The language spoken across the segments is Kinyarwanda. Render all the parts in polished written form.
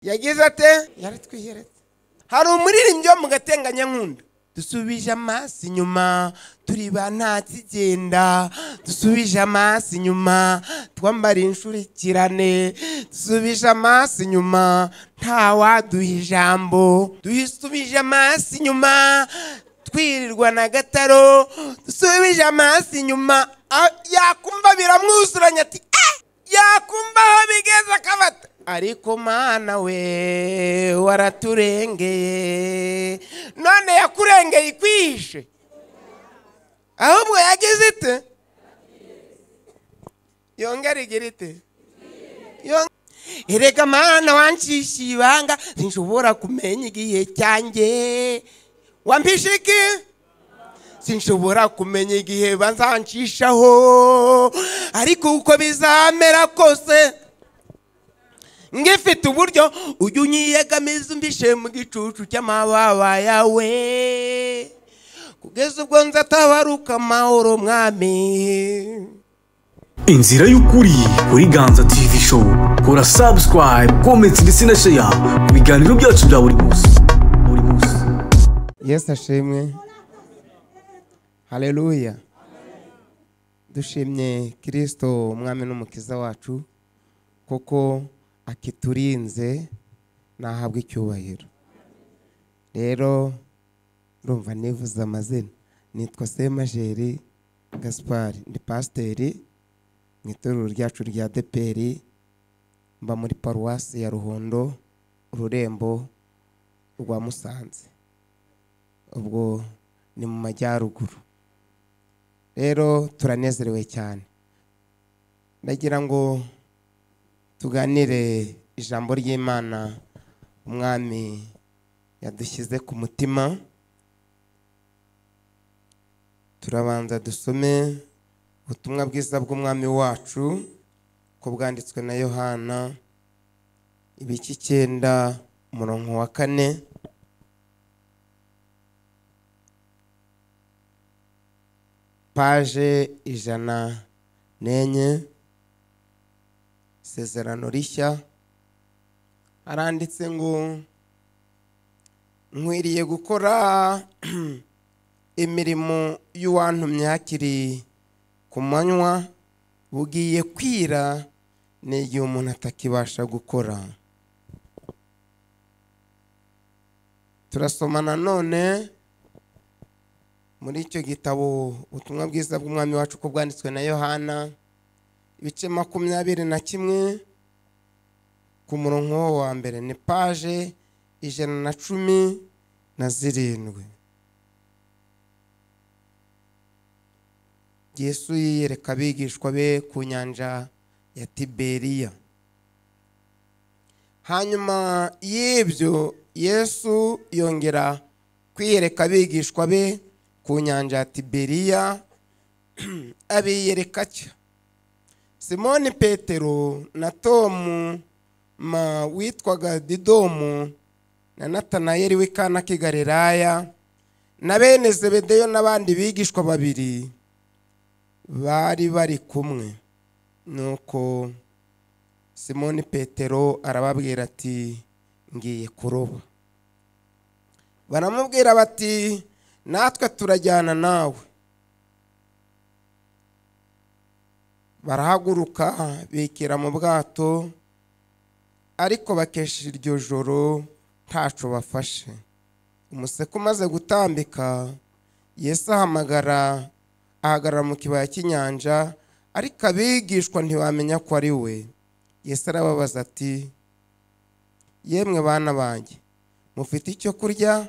Yagize ate? Yaratwiyeretse. Hari umuririmbyi wo mu Gatenganyankunda. Dusubije amaso inyuma turi ba nta kigenda, dusubije amaso inyuma twambara inshurikirane, dusubije amaso inyuma ntawaduha ijambo, dusubije amaso inyuma twirirwa na gataro, dusubije amaso inyuma. Yakumva biramwuzuranya ati yakumva aho bigeze akabata, ariko Mana we waraturengeye. None yakurengeye ikwishe, ahubwo yagize ite? Yongera igira ite? Erega Mana wancisha ibanga, sinshobora kumenya igihe cyanjye. Wampishe iki? Sinshobora kumenya igihe bazancishaho, ariko uko bizamera kose ngifite uburyo ujye unyiyegamiza umbishe mu gicucu cy'amababa yawe, kugeza ubwo nzatabaruka amahoro mwami. Inzira y'ukuri kuri Ganza TV Show. Kora subscribe, comment ndetse na share ku biganiro byacu bya buri munsi. Buri munsi. Yesu ashimwe. Haleluya. Dushimye Kristo umwami n'umukiza wacu, kuko akiturinze nahabwa icyubahiro. Rero ndumva nivuze amazina, nitwa Semajeri Gaspard, ndi pasiteri mu itorero ryacu rya DPR, mba muri paruwasi ya Ruhondo, ururembo rwa Musanze, ubwo ni mu majyaruguru. Rero turanezerewe cyane, ndagira ngo tuganire ijambo ry'Imana umwami yadushyize ku mutima. Turabanza dusome ubutumwa bwiza bw'umwami wacu ko bwanditswe na Yohana ibice 9 umurongo wa 4. Paje 104, Isezerano rishya. Aranditse ngo nkwiriye gukora imirimo y'uwantumye hakiri ku manywa, bugiye kwira n'igihe umuntu atakibasha gukora. Turasoma nanone muri icyo gitabo ubutumwa bwiza bw'umwami wacu ko bwanditswe na Yohana ibice 21 ku murongo wa mbere, ni paje 117. Yesu yiyereka abigishwa be ku nyanja ya Tiberiya. Hanyuma y'ibyo Yesu yongera kwiyereka abigishwa be ku nyanja ya Tiberiya, abiyereka atya: Simoni Petero na Tomu ma witwaga Didomu na Natanayeli w'i Kana k'i Galilaya na bene Zebedeyo n'abandi bigishwa babiri bari bari kumwe. Nuko Simoni Petero arababwira ati ngiye kuroba. Baramubwira bati natwe turajyana nawe. Barahaguruka bikira mu bwato, ariko bakesha iryo joro ntaco bafashe. Umuseke umaze gutambika, Yesu ahamagara ahagarara mu kibaya cy'inyanja, ariko abigishwa ntibamenya ko ari we. Yesu arababaza ati yemwe bana banjye, mufite icyo kurya?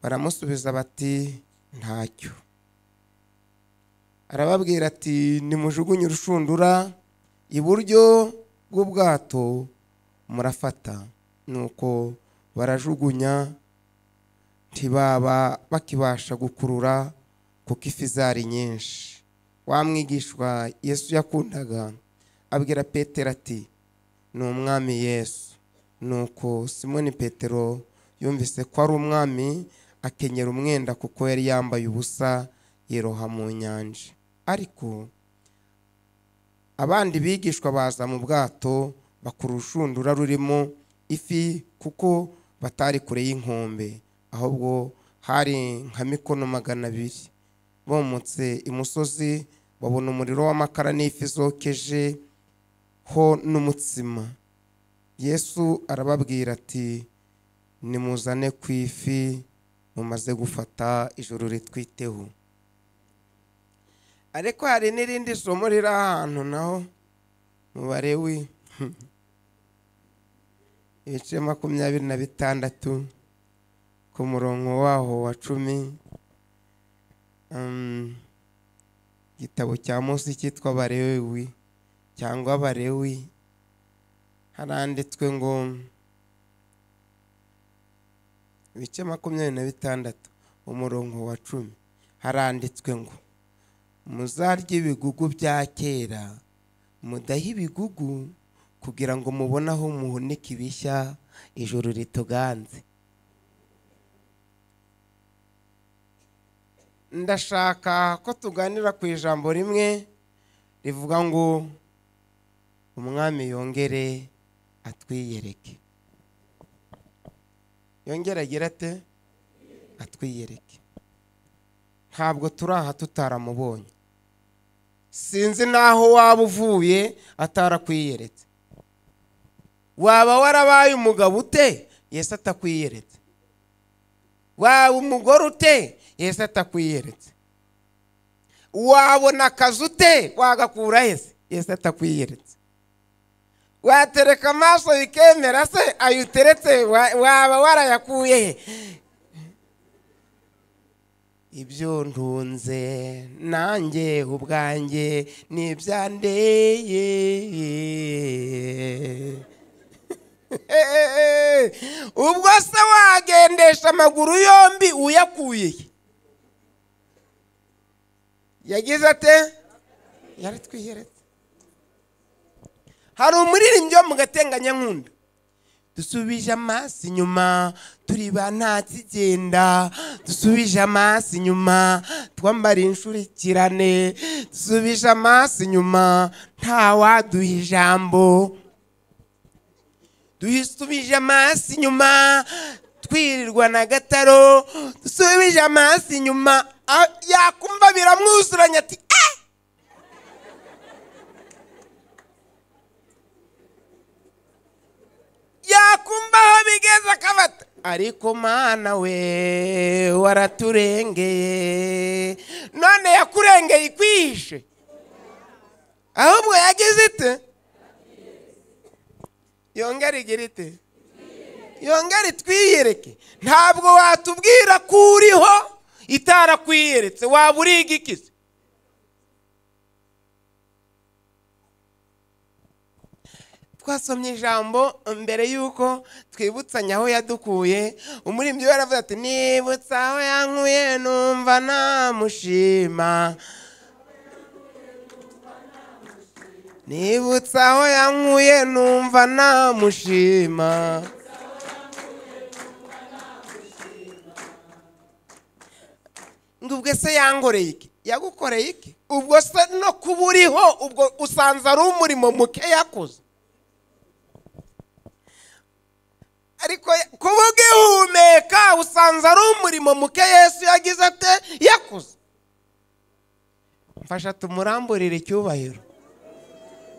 Baramusubiza bati ntacyo. Arababwira ati nimujugunye urushundura iburyo bw'ubwato murafata. Nuko barajugunya, ntibaba bakibasha gukurura kuko ifi zari nyinshi. Wa mwigishwa Yesu yakundaga abwira Petero ati ni umwami Yesu. Nuko Simoni Petero yumvise ko ari umwami, akenyera umwenda kuko yari yambaye ubusa, yiroha mu nyanja. Ariko abandi bigishwa baza mu bwato bakura urushundura rurimo ifi kuko batari kure y'inkombe, ahubwo hari nka mikono 200. Bomotse imusozi babona umuriro w'amakara n'ifi zokeje ho n'umutsima. Yesu arababwira ati nimuzane ku ifi mumaze gufata, ijuru ritwiteho. Ariko hari n'irindi somo riri ahantu naho mu Balewi ibice 26 ku murongo waho wa 10, igitabo cya Mose cyitwa Balewi cyangwa Balewi, haranditswe ngo ibice 26 umurongo wa 10, haranditswe ngo muzarye ibigugu bya kera, mudahe ibigugu kugira ngo mubone aho muhunika ibishya, ijuru rituganze. Ndashaka ko tuganira ku ijambo rimwe rivuga ngo umwami yongere atwiyereke. Yongere agira ate? Atwiyereke. Ntabwo turaha tutaramubonye. Sinzi naho waba uvuye atarakwiyeretse. Waba warabaye umugabo ute Yesu atakwiyeretse? Waba umugore ute Yesu atakwiyeretse? Wabona akazi ute wagakura hese Yesu atakwiyeretse? Watereka amaso bikemera se ayuteretse waba warayakuye he? Ibyo ntunze nanjye ubwanjye nibyandeye. Ubwo se wagendesha amaguru yombi uyakuye? Yagize ate? Yaratwiyeretse. Hari umuririmbyi wo mu Gatenganyankunda, dusubije amaso inyuma turi ba ntakigenda, dusubije amaso inyuma twambara inshurikirane, dusubije amaso inyuma ntawaduha ijambo, dusubije amaso inyuma twirirwa na gataro, dusubije amaso inyuma. Yakumva biramwuzuranya ati yakumva aho bigeze akabata, ariko Mana we waraturengeye. None yakurengeye ikwishe, ahubwo yagize ite? Yongere igira ite? Yongere itwiyereke. Ntabwo watubwira ko uriho itarakwiyeretse, waba uriga iki se? Twasomye ijambo mbere yuko twibutsanya aho yadukuye. Umuririmbyi we aravuga ati nibutsa aho yankuye numva namushima, nibutsa aho yankuye numva namushima. Ngo ubwo se yankoreye iki? Yagukoreye iki? Ubwo se no kuba uriho ubwo usanze ari umurimo muke yakoze? Ariko kuba ugihumeka usanze ari umurimo muke Yesu yagize ate? Yakoze. Mfasha tumuramburire icyubahiro.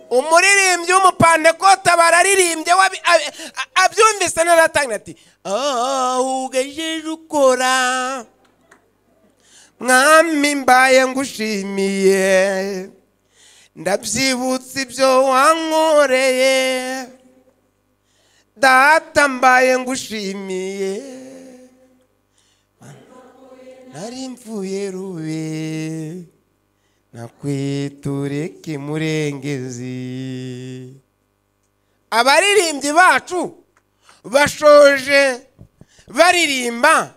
Umuririmbyi w'umupantekota bararirimbye abyumvise naratangira ati ugejeje ukora mwami mbaye ngushimiye, ndabyibutse ibyo wankoreye, data mbaye ngushimiye, nari mvuye rube nakwitureke murengezi. Abaririmbyi bacu bashoje baririmba,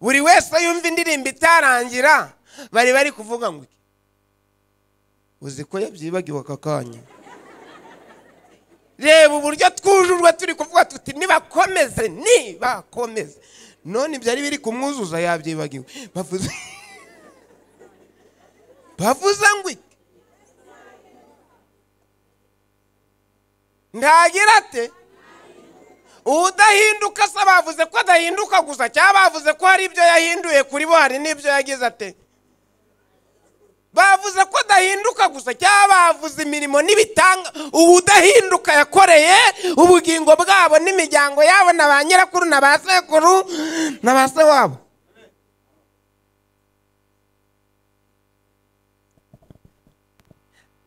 buri wese yumva indirimbo itarangira, bari bari kuvuga ngo uzi ko yabyibagiwe aka kanya. Reba uburyo twujurwa turi kuvuga tuti nibakomeze, nibakomeze. None ibyari biri kumwuzuza yabyibagiwe. Bavuze ngo ntagira ate? Udahinduka se bavuze ko adahinduka gusa, cyangwa bavuze ko hari ibyo yahinduye kuri bo, hari n'ibyo yagize ate? Bavuze ko adahinduka gusa, cyangwa bavuze imirimo n'ibitanga uwudahinduka yakoreye ubugingo bwabo n'imiryango yabo na ba nyirakuru na ba sekuru na ba se wabo.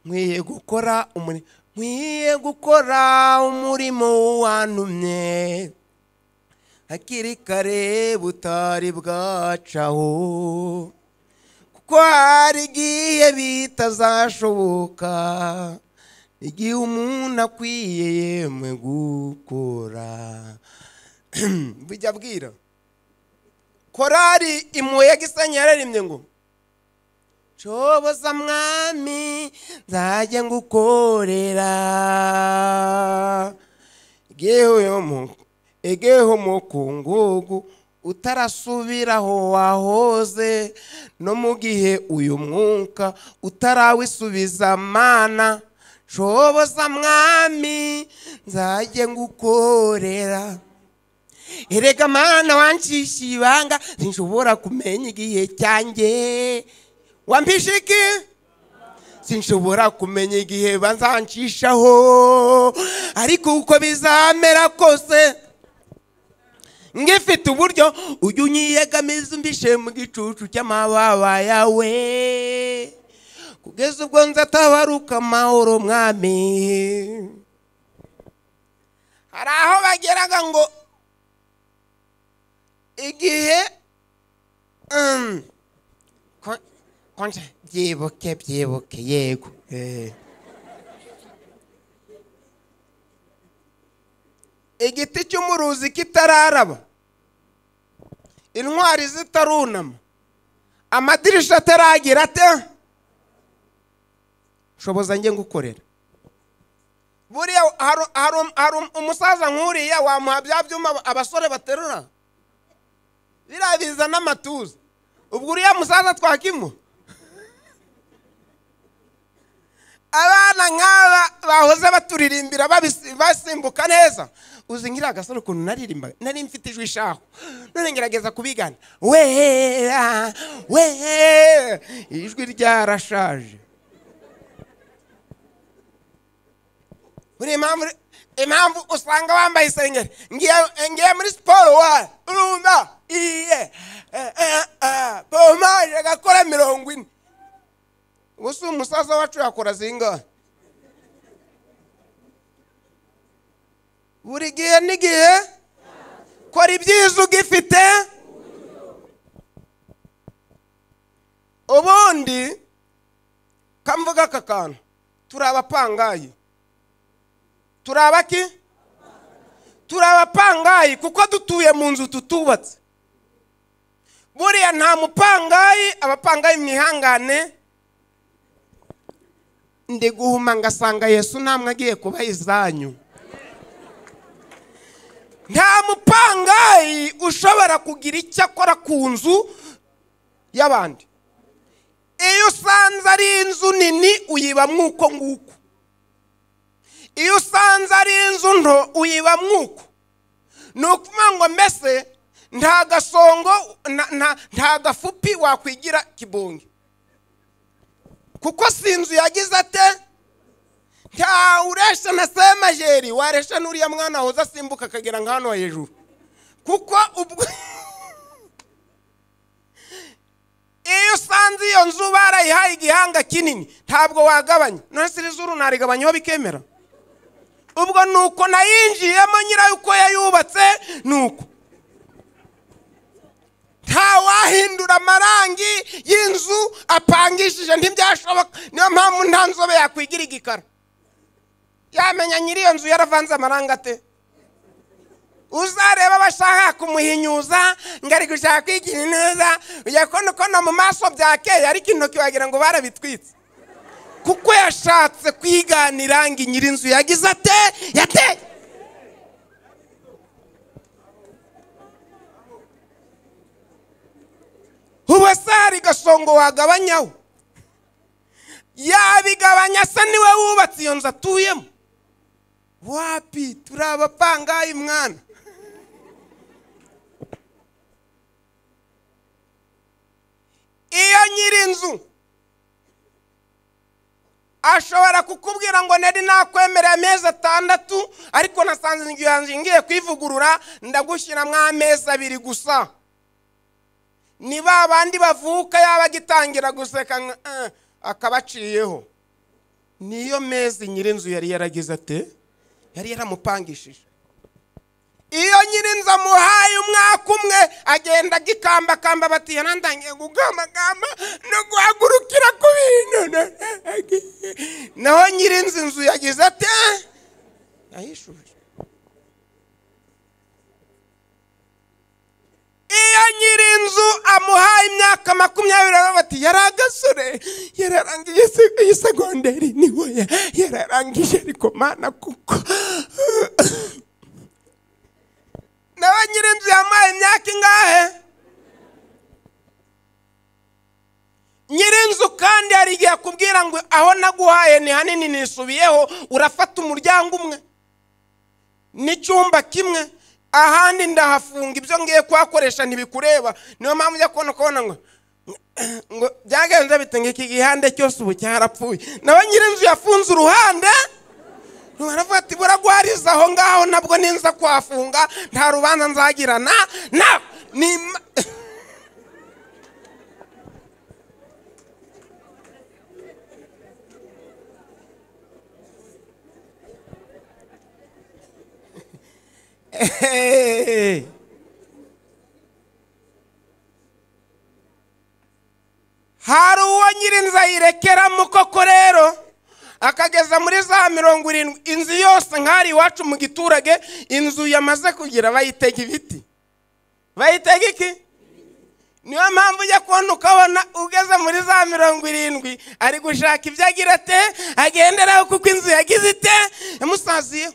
Nkwiye gukora umurimo, nkwiye gukora umurimo wantumye hakiri kare butari bwacaho, kuko hari igihe bitazashoboka, igihe umuntu akwiye yemwe gukora. Bijya bwira korari impuhwe Gisenyi yararimbye ngo shoboza mwami nzajya ngukorera, igihe umukungugu utarasubiraho wahoze, no mu gihe uyu mwuka utarawisubiza mana, shoboza mwami nzajya ngukorera. Erega mana wancisha ibanga, sinshobora kumenya igihe cyanjye, wampisha iki? Sinshobora kumenya igihe bazancishaho, ariko uko bizamera kose ngifite uburyo ujye unyiyegamiza umbishe mu gicucu cy'amababa yawe, kugeza ubwo nzatabaruka amahoro mwami. Hari aho bageraga ngo igihe byibuke byibuke yego igiti cy'umuruzi kitararaba, intwari zitarunama, amadirisha ataragira ate, shoboza njye ngukorera. Buriya hari umusaza nk'uriya wamuha bya byuma abasore baterura biriya bizana amatuza, ubwo uriya musaza twakimu abana nk'aba bahoze baturirimbira basimbuka neza. Uzi ngira agasore ukuntu naririmba, nari mfite ijwi shaho, none ngerageza kubigana wera we, ijwi ryarashaje. Buri impamvu usanga wambaye isengeri, ngiye muri siporo wa urumva iye pomaje gakora 40. Ubu umusaza wacu yakora zingahe? Buri gihe n'igihe kora ibyiza ugifite. Ubundi kamvuga aka kantu, turi abapangayi. Turi abaki? Turi abapangayi kuko dutuye mu nzu tutubatse. Buriya nta mupangayi, abapangayi mwihangane, ndi guhuma ngasanga Yesu namwe agiye kuba izanyu. Nta mupangayi ushobora kugira icyo akora ku nzu y'abandi. Iyo usanze ari inzu nini uyiba mwuko nguko, iyo usanze ari inzu nto uyiba mwuko. Ni ukuvuga ngo mbese nta gasongo nta gafupi wakwigira kibonge, kuko si inzu yagize ate. Nta uresha na semajeri waresha n'uriya mwana wahoze asimbuka akagera nka hano hejuru, kuko ubwo iyo usanze iyo nzu barayihaye igihanga kinini ntabwo wagabanya. None se iri zuru narigabanyaho bikemera? Ubwo nuko nayinjiyemo nyirayo uko yayubatse nuko nta wahindura amarangi y'inzu apangishije, ntibyashoboka. Niyo mpamvu nta nzobe yakwigira igikara, yamenya nyiri iyo nzu yaravanze amarangi ate. Uzareba bashaka kumuhinyuza ngo ari gushaka kwigira neza, ujya kubona uko no mu maso byakeye, ariko intoki wagira ngo barabitwitse, kuko yashatse kwigana irangi nyiri inzu yagize ate yateye. Ubu se hari gasongo wagabanyaho? Yabigabanya se niwe wubatse iyo nzu atuyemo? Wapi, turi abapangayi mwana. Nyir'inzu ashobora kukubwira ngo nari nakwemerera amezi 6, ariko nasanze inzu yanjye ngiye kwivugurura, ndagushyiramo amezi 2 gusa. Ni ba bandi bavuka yaba agitangira guseka akabaciyeho. Niyo mezi nyir'inzu yari yaragize ate? Yari yaramupangishije. Iyo nyir'inzu amuhaye umwaka umwe, agenda agikambakamba bati yarandangiye gukambakamba no guhagurukira ku bintu. Naho nyir'inzu inzu yagize ate? Yayishubije. Iyo nyir'inzu amuhaye imyaka 20 bati yari agasore, yararangije segonderi, niwe yararangije, ariko mana kuko nawe nyir'inzu yamuhaye imyaka ingahe? Nyir'inzu kandi hari igihe akubwira ngo aho naguhaye ni hanini nisubiyeho, urafata umuryango umwe n'icyumba kimwe, ahandi ndahafunga, ibyo ngiye kuhakoresha ntibikureba. Niyo mpamvu ujya kubona ukabona ngo byagenze bite, ngo iki gihande cyose ubu cyarapfuye. Nawe nyir'inzu yafunze uruhande, baravuga ati buraguhariza aho ngaho, nabwo ninza kuhafunga nta rubanza nzagirana na ni Hari uwo nyir'inzu ayirekeramo koko rero akageza muri za 70. Inzu yose nk'ari iwacu mu giturage, inzu yamaze kugira bayitega ibiti. Bayitega iki? Niyo mpamvu ujya kubona ukabona ugeze muri za 70 ari gushaka ibyo agira ate agenderaho, kuko inzu yagize ite? Yamusaziyeho.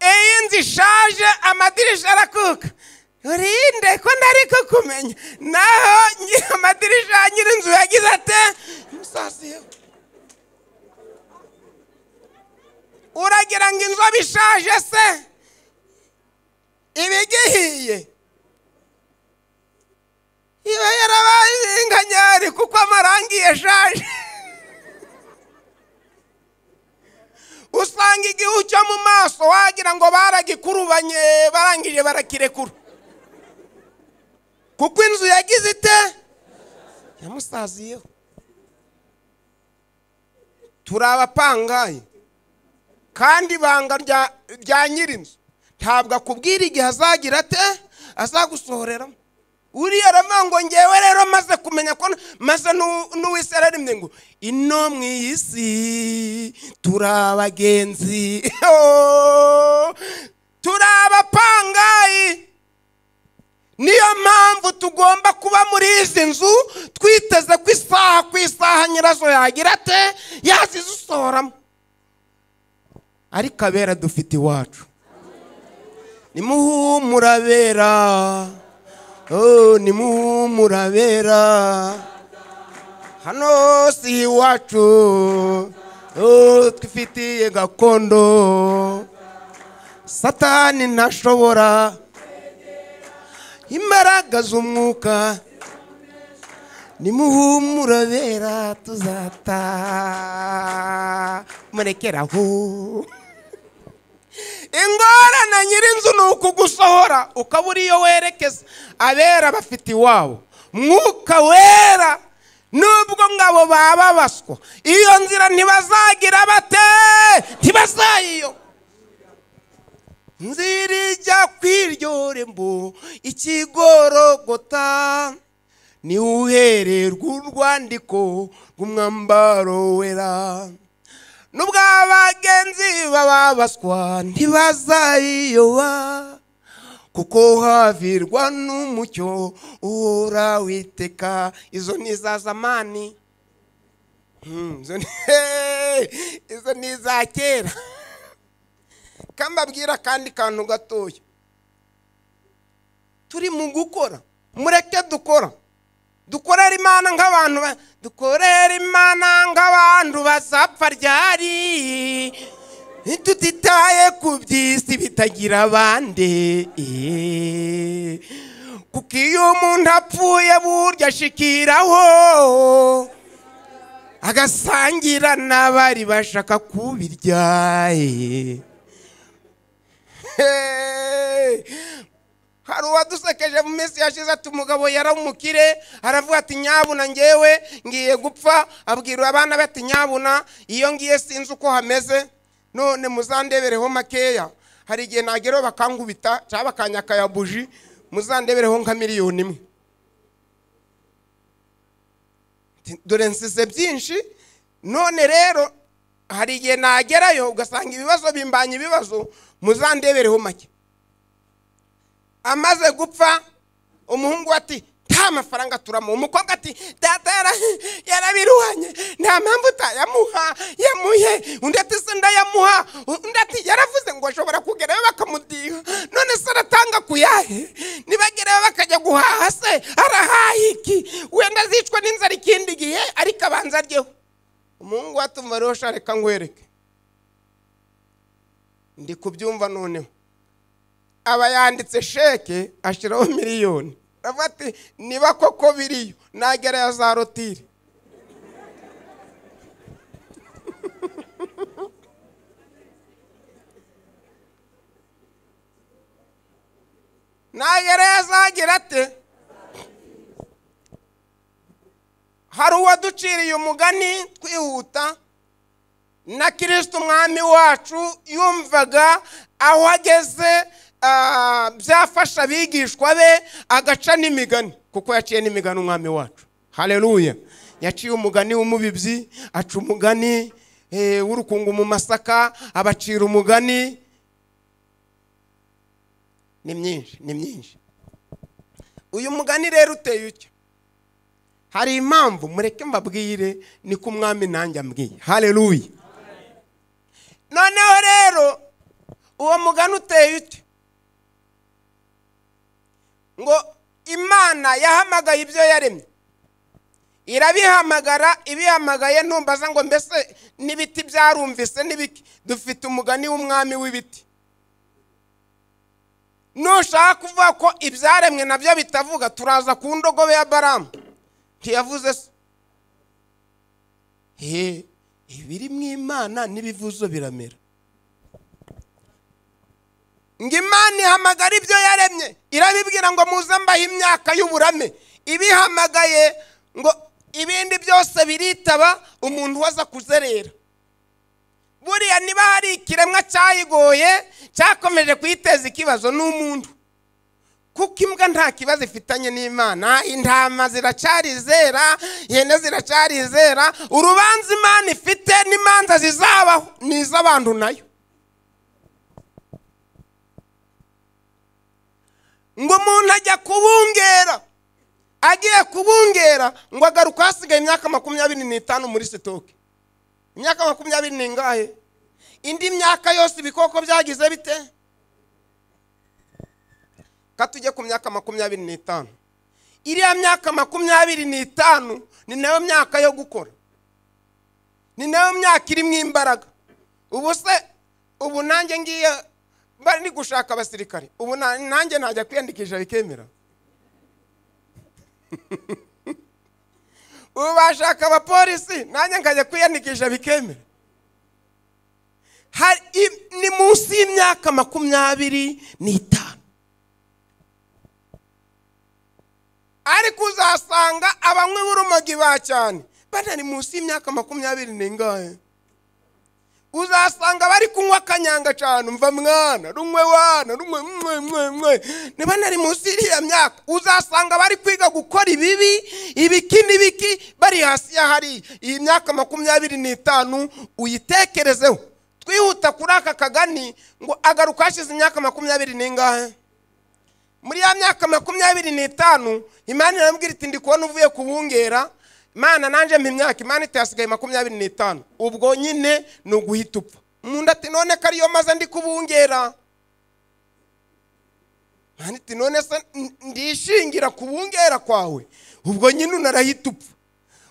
Iyi nzu ishaje, amadirisha arakuka, urinde ko ndari kukumenya. Naho amadirisha nyir'inzu yagize ate? Yamusaziyeho. Uragira ngo inzu bishaje se ibigihiye? Iba yarabaye inkanyari kuko amarangi yashaje. Usanga igihu cyo mu maso wagira ngo baragikurubanye, barangije barakirekura, kuko inzu yagize ite? Yamusaziyeho. Turi abapangayi, kandi ibanga rya nyir'inzu ntabwo akubwira igihe azagira ate azagusohoreramo. Uriya aravuga ngo ngewe rero maze kumenya ko maze n'uwisi yararimye ngo ino mu iyi si turi abagenzi, turi abapangayi. Niyo mpamvu tugomba kuba muri izi nzu twiteze ko isaha ku isaha nyirazo yagira ate yazidusohoramo. Ariko abera dufite iwacu. Nimuhumurabera, oh, nimuhumurabera, hano si iwacu, oh, twifitiye gakondo. Satani ntashobora imbaraga z'umwuka. Nimuhumurabera tuzata murekeraho. Ingorane nyir'inzu ni ukugusohora ukabura iyo werekeza. Abera bafite iwabo mwuka wera, nubwo ngabo baba baswa iyo nzira ntibazagira bate? Ntibazayiyo nzira ijya kw'iryo rembo ikigorogota, ni uhererwa urwandiko rw'umwambaro wera. Nubwo abagenzi baba baswa ntibazayiyoba, kuko havirwa n'umucyo uhora witeka. Izo ni za zamani, izo ni za kera. Kambabwira kandi kantu gatoya, turi mu gukora, mureke dukora, dukorera Imana nk'abantu, dukorera Imana nk'abantu bazapfa ryari, tutitaye ku by'isi bitagira abandi, Kuko iyo umuntu apfuye burya ashikiraho agasangira n'abari bashaka kubirya. Hari uwadusekeje mu minsi yashize ati umugabo yaramukire, aravuga ati nyabuna ngewe ngiye gupfa, abwira abana bati nyabuna iyo ngiye sinzi uko hameze, none muzandebereho makeya, hari igihe nageraho bakankubita cyangwa bakanyaka ya buji, muzandebereho nka miliyoni imwe, dore nsize byinshi, none rero hari igihe nagerayo ugasanga ibibazo bimbanye ibibazo, muzandebereho make. Amaze gupfa umuhungu ati nta mafaranga turamuha, umukobwa ati data yarabiruhanye nta mpamvu utayamuha, yamuhe. Undi ati se ndayamuha, undi ati yaravuze ngo ashobora kugerayo bakamudiha, none se aratanga kuyahe? Nibagerayo bakajya guhaha se arahaha iki? Wenda azicwa n'inzara ikindi gihe, ariko abanza aryeho. Umuhungu atumva rero sha reka nkwereke, ndi kubyumva noneho. Aba yanditse sheke ashyiraho miliyoni, aravuga ati niba koko biriyo nagera ya za rotire. Nagera yazagira ate? Hari uwaduciriye umugani twihuta, na Kristo umwami wacu yumvaga aho ageze byafasha abigishwa be agaca n'imigani, kuko yaciye n'imigani umwami wacu. Haleluya. Yaciye umugani w'umubibyi, aca umugani w'urukungu mu masaka, abacira umugani. Ni myinshi, ni myinshi. Uyu mugani rero uteye utyo. Hari impamvu mureke mbabwire, niko umwami nanjye ambwiye. Haleluya. Noneho rero uwo mugani uteye utyo, ngo Imana yahamagaye ibyo yaremye, irabihamagara, ibihamagaye ntumbaza ngo mbese n'ibiti byarumvise n'ibiki. Dufite umugani w'umwami w'ibiti. Nushaka kuvuga ko ibyaremwe nabyo bitavuga, turaza ku ndogobe ya Baramu. Ntiyavuze se? Ibiri mu Imana n'ibivuzo biramera. Ngo Imana ihamagara ibyo yaremye, irabibwira ngo muze mbahe imyaka y'uburame. Ibihamagaye ngo ibindi byose biritaba, umuntu waza kuzerera. Buriya niba hari ikiremwa cyayigoye cyakomeje kuyiteza ikibazo ni umuntu, kuko imbwa nta kibazo ifitanye n'Imana, intama ziracyari zera, ihene ziracyari zera. Urubanza Imana ifite n'imanza zizabaho ni iz'abantu nayo. Ngo umuntu ajya kubungera, agiye kubungera ngo agaruka hasigaye imyaka 25 muri sitoke. Imyaka 20 ni ingahe? Indi myaka yose ibikoko byagize bite? Katujye ku myaka 25. Iriya myaka 25 ni nayo myaka yo gukora, ni nayo myaka irimo imbaraga. Ubu se ubu nanjye ngiye bari gushaka abasirikare, ubu nanjye najya kwiyandikisha bikemera. Ubu bashaka abapolisi nanjye nkajya kwiyandikisha bikemera. Ni munsi y'imyaka 25. Ariko uzasanga abanywi b'urumogi ba cyane banari munsi y'imyaka 20 n'ingahe. Uzasanga bari kunywa kanyanga cyane, umva mwana rumwe wana rumwe mwe mwe mwe, niba nari munsi y'iriya myaka. Uzasanga bari kwiga gukora ibibi ibiki n'ibiki bari hasi ya hari. Iyi myaka 25 uyitekerezeho. Twihuta kuri aka kagani ngo agaruka hashize imyaka 20 n'ingahe. Muri ya myaka 25 Imana iramubwira iti ndi kubona uvuye kubungera, Imana nanje mpa imyaka. Imana iti hasigaye 25. Ubwo nyine ni uguhita upfa. Umuntu ati none ko ariyo maze ndi kubungera. Imana iti none se ndishingira kubungera kwawe, ubwo nyine unarahita upfa.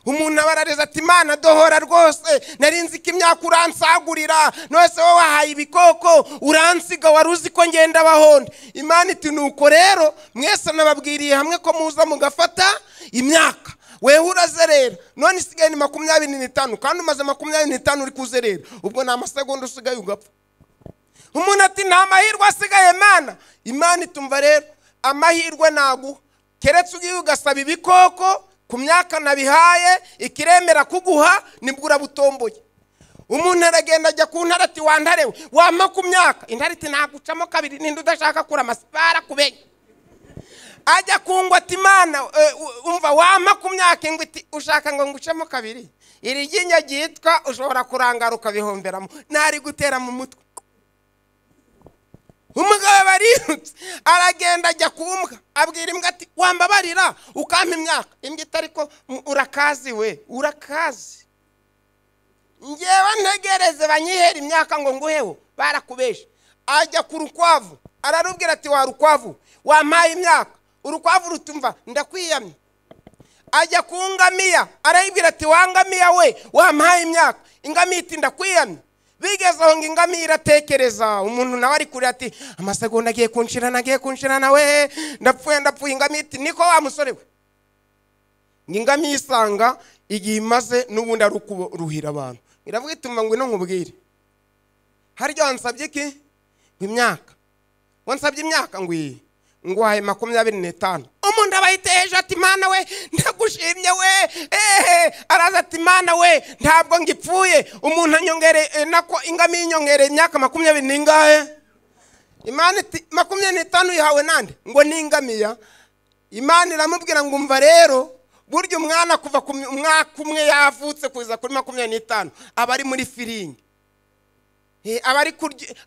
Umuntu abarareza ati Imana dohora rwose, nari nzi ko imyaka uransagurira, none wowe wahaye ibikoko uransiga, wari uzi ko ngenda bahonda. Imana iti nuko rero mwese nababwiriye hamwe ko muza mugafata imyaka, wewe urazerera none isigaye ni 25, kandi umaze 25 uri kuzerera, ubwo ni amasegonda usigaye ugapfa. Umuntu ati nta mahirwe asigaye Mana. Imana itumva rero amahirwe naguha, keretse ugiye ugasaba ibikoko ku myaka nabihaye ikiremera kuguha, nibwo urabutomboye. Umuntu aragenda ajya ku ntare ati wantarewe wampa ku myaka, intare iti nagucamo kabiri ninde udashaka kurama barakubenya. Ajya ku ngwe ati Mana umva wampa ku myaka, ingwe iti ushaka ngo ngucemo kabiri, iri ryinyo ryitwa ushobora kurangara ukabihomberamo, nari gutera mu mutwe. Umugabo barirutse aragenda ajya ku mbwa, abwira imbwa ati wambabarira ukampa imyaka. Imbwa iti ariko urakazi we, urakazi, ngewe ntegereze banyihera imyaka ngo nguheho, barakubesha. Ajya ku rukwavu ararubwira ati wa rukwavu wampaye imyaka, urukwavu rutumva ndakwiyamye. Ajya ku ngamiya arayibwira ati wa ngamiya we wampaye imyaka, ingamiya iti ndakwiyamye. Bigeze aho ngo ingamiya iratekereza, umuntu nawe ari kure ati amasegonda agiye kunshirana, agiye kunshirana we, ndapfuye ndapfuye. Ingamiya iti niko wa musore we. Ingamiya isanga igihe imaze n'ubundi ari ukuruhira abantu, iravuga iti umva ngwino nkubwire, harya wansabye iki? Ngo imyaka. Wansabye imyaka ngwiye, nguhaye 25. Umuntu aba yiteje ati Mana we ndagushimye we, araza ati Mana we ntabwo ngipfuye. Umuntu anyongere nako ingamiya inyongere imyaka 20 ningahe? Imana iti 25 ihawe nande? Ngo ni ingamiya. Imana iramubwira ngo umva rero, burya umwana kuva ku mwaka umwe yavutse kugeza kuri 25 aba ari muri firingi,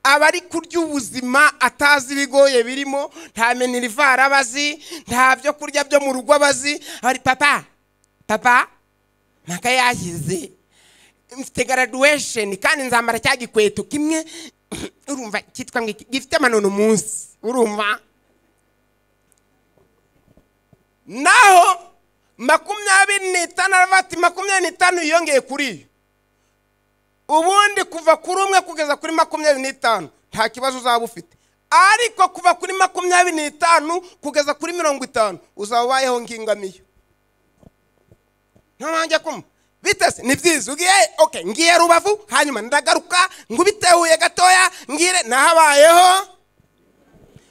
abari kurya ubuzima atazi ibigoye birimo, nta menirivara abazi, nta byo kurya byo mu rugo abazi. Ari papa papa maka yashyize mfite graduation kandi nzambara cya gikweto kimwe, urumva cyitwa ngo gifite amanono munsi, urumva. Naho 25 aravati 25 yongeye kuri ubundi kuva kuri umwe kugeza kuri 25 nta kibazo uzaba ufite, ariko kuva kuri 25 kugeza kuri 50 uzaba ubayeho nk'ingamiya. Ntamanjye kumva bitese ni byiza ugiye okay, ngiye Rubavu hanyuma ndagaruka ngubitehuye gatoya ngire nahabayeho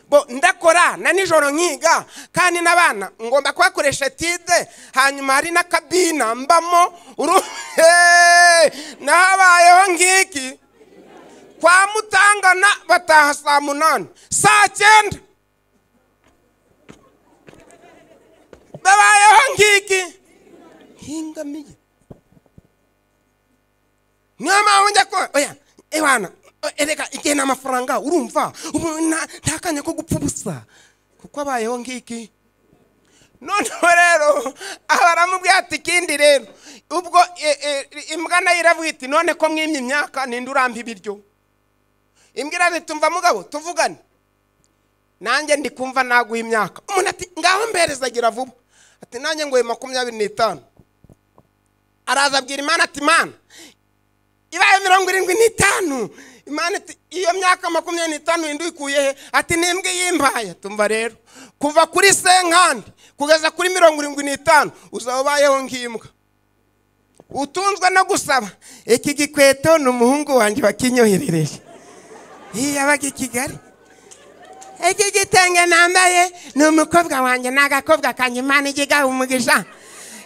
bo ndakora na nijoro nkiga, kandi n'abana ngomba kubakoresha tide, hanyuma hari na kabina mbamo nahabayeho ngiki kwa mutangana bataha saa 8 saa 9 babayeho ngiki nk'ingamiya. Niyo mpamvu njya ko oya ewana erega igihe n'amafaranga urumva ubu nta kanya ko gupfa ubusa kuko abayeho ngiki. Noneho rero abaramubwiye ati ikindi rero ubwo imbwa nayo iravuga iti none ko mwimye imyaka ninde urampa ibiryo? Imbwa iraza tumva mugabo tuvugane, nanjye ndi kumva naguha imyaka. Umuntu ati ngaho mberezagira vuba, ati nanjye ngoye 25. Araza abwira Imana ati Imana ibaye 75. Imana iti iyo myaka 25 indi uyikuye he? Ati nimbwe yimbaye. Tumva rero kuva kuri senkandi kugeza kuri 75 uzaba ubayeho nk'imbwa, utunzwe no gusaba. Iki gikweto ni umuhungu wanjye wakinyoherereje, yabaga i Kigali. Iki gitenge nambaye ni umukobwa wanjye, ni agakobwa kanjye, Imana ijye igaha umugisha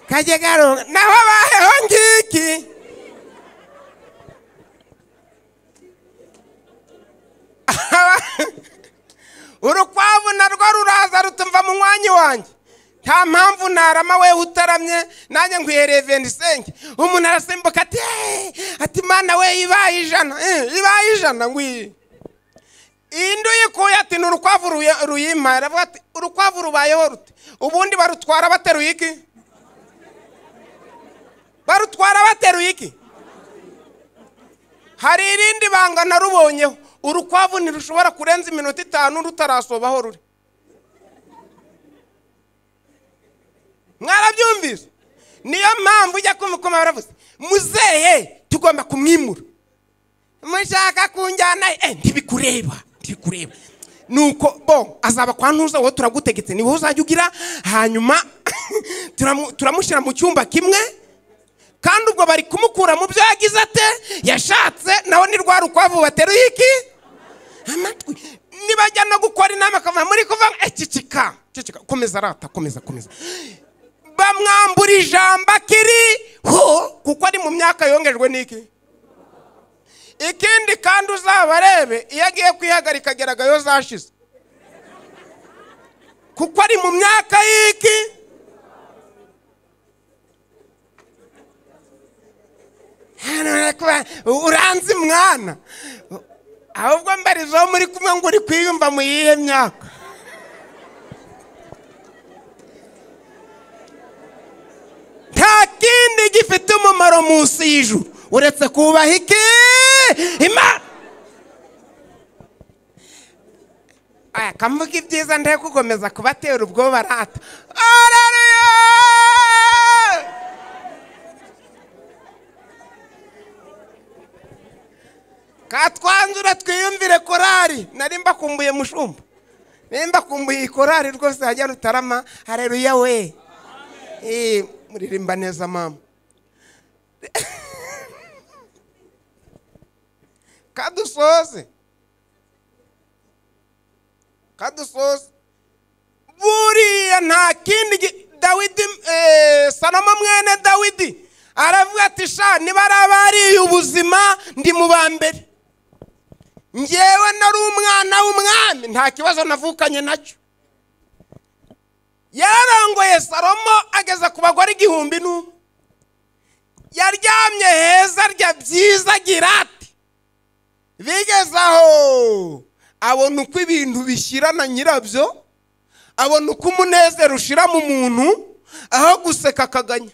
kajye garonga. Naho abayeho ngiki. Urukwavu narwo ruraza rutumva mu mwanyi wanjye, nta mpamvu narama we utaramye, nanjye nkwihereye 25. Umuntu arasimbuka ati ati Mana we ibaye 100, ibaye 100 ngwiye. Indi uyikuye ati ni urukwavu ruyimpaye. Aravuga ati urukwavu rubayeho rute? Ubundi barutwara bateruye iki? Barutwara bateruye iki? Hari irindi banga narubonyeho, urukwavu ntirushobora kurenza iminota 5 rutarasobaho ruri. Mwarabyumvise? Niyo mpamvu ujya kumukoma baravuze muzehe tugomba kumwimura, mushaka kunjyana ntibikureba ntibikureba. Nuko bo azaba kwa ntuza wowe turagutegetse niwe uzajya ugira, hanyuma turamushyira mu cyumba kimwe. Kandi ubwo bari kumukura mu byo yagize ate yashatse, nawe ni rwa rukwavu bateruye iki amatwi. Nibajya no gukora inama akava muri kuva cicika cicika, komeza rata, komeza komeza. Bamwambura ijambo akiri ho kuko ari mu myaka yongejwe n'iki. Ikindi kandi uzabarebe iyo agiye kwihagarika ageragayo zashize, kuko ari mu myaka y'iki. Uranzi mwana, ahubwo mbarizo muri kumwe ngo uri kwiyumva mu yihe myaka. Nta kindi gifite umumaro munsi y'ijuru uretse kubaha iki Imana. Aya kamuga ibyiza ndeke gukomeza kubatera ubwoba rata. Haleluya! Katwanzura twiyumvire korari. Nari mbakumbuye mushumba, nari mbakumbuye korari rwose hajya Rutarama. Haleluya we. Muririmba neza mama. Kadusoze kadusoze. Buriya nta kindi Dawidi, Salomo mwene Dawidi aravuga ati sha niba arabariye ubuzima ndi mu ba mbere, njyewe nari umwana w'umwami nta kibazo navukanye nacyo. Yarangoye Salomo ageza ku bagore 1000 yaryamye heza arya byiza girati. Bigezaho abona uko ibintu bishyirana nyirabyo, abona uko umunezero ushira mu muntu aho guseka akaganya.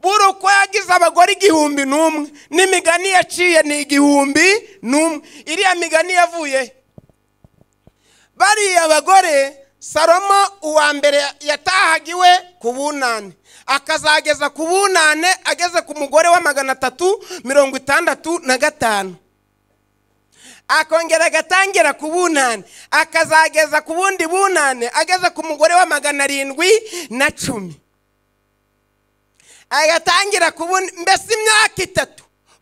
Buri uko yagize abagore 1001 n'imigani yaciye ni 1001. Iriya migani yavuye bariya bagore. Salomo uwa mbere yatahagiwe ku bunane, akazageza ku bunane ageze ku mugore wa 365, akongera agatangira ku bunane akazageza ku bundi bunane ageze ku mugore wa 710, agatangira ku bundi. Mbese imyaka 3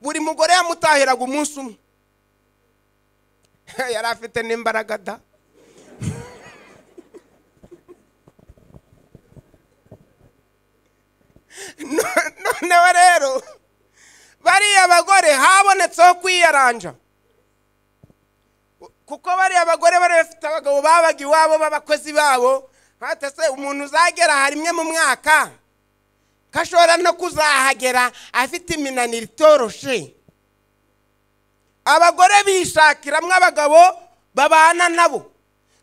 buri mugore yamutahiraga umunsi umwe. Yari afite n'imbaraga da. Noneho rero bariya bagore habonetseho kwiyaranja, kuko bariya bagore bari bafite abagabo babaga iwabo b'abakozi babo. Hatese umuntu uzagera harimwe mu mwaka kashobora no kuzahagera afite iminaniro itoroshe. Abagore bishakiramwe abagabo babana nabo.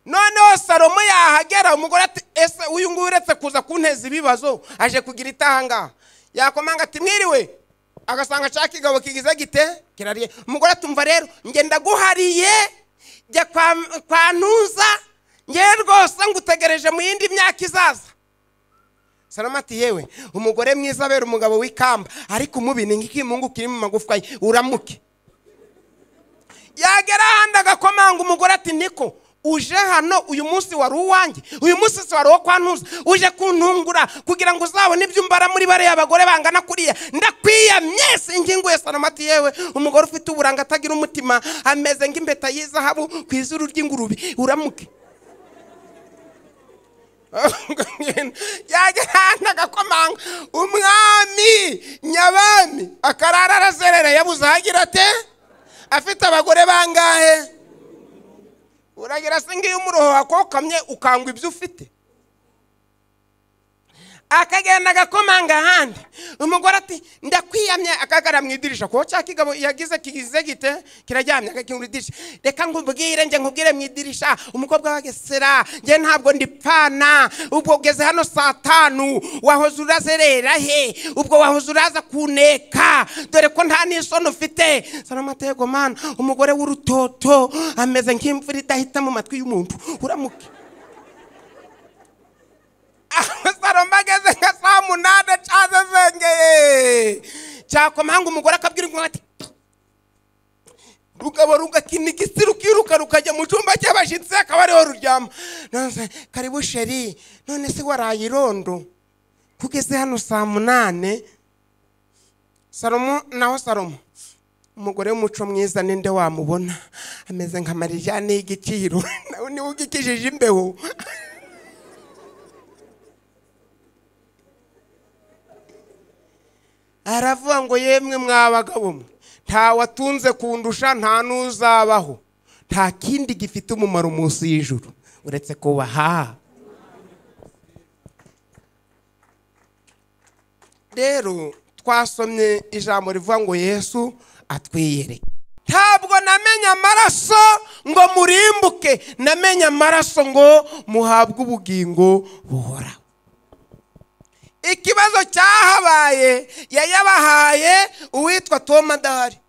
Noneho Salomo yahagera umugore ati ese uyu nguyu uretse kuza kunteza ibibazo aje kugira itanga. Yakomanga ati mwiriwe, agasanga cya kigabo kigize gite kirariye. Umugore atumva rero nge ndaguhariye jya kwa ntuza nge rwose ngutegereje mu yindi myaka izaza. Salomo ati yewe umugore mwiza abera umugabo w'ikamba, ariko umubi ni nk'ikimungu kiri mu magufwa ye, uramuke. Yagera ahandi agakomanga umugore ati niko uje hano uyu munsi wari uwanjye, uyu munsi si wari uwo kwa ntuza, uje kuntungura kugira ngo uzabone ibyo umbara muri bariya abagore bangana kuriya, ndakwiyamye singinguye. Salomo ati yewe umugore ufite uburanga atagira umutima ameze nk'impeta y'izahabu ku izuru ry'ingurube, uramuke. Yagera ahandi agakomanga umwami nyabami akarara arazerera yabuze ahagira ate, afite abagore bangahe. Uragira se ngiyo umuroho wakokamye ukangwa ibyo ufite. Akagenda agakomanga ahandi umugore ati ndakwiyamye, akagara mu idirisha ko cya kigabo yagize kigize gite kiraryamye akakingura idirisha. Reka nkubwire nje nkubwire mu idirisha umukobwa wagesera nje ntabwo ndipfana, ubwo ugeze hano saa 5 wahoze urazerera he, ubwo wahoze uraza kuneka dore ko nta n'isoni ufite. Salomo ati yego mana, umugore w'urutoto ameze nk'imvura idahita mu matwi y'umuntu, uramuke. Salomo ageze nka saa 8 Cyasesengeye cyakomanga, umugore akabwira umwana ati rugabo rugakina igisi, rukiruka rukajya mu cyumba cy'abashyitsi, akaba ariho ruryama. None karibu chéri, none se waraye irondo kugeze hano saa 8? Salomo naho, Salomo umugore w'umuco mwiza ninde wamubona? Ameze nka marijane y'igiciro, nawe niwe ugikijije imbeho. Aravuga ngo yemwe mwabagabo mwe, nta watunze kundusha, nta n'uzabaho, nta kindi gifite umumaro munsi y'ijuru uretse kubaha. Rero twasomye ijambo rivuga ngo Yesu atwiyereke. Ntabwo namenye amaraso ngo murimbuke, namenye amaraso ngo muhabwe ubugingo buhoraho. Ikibazo cyahabaye yayabahaye uwitwa Toma adahari,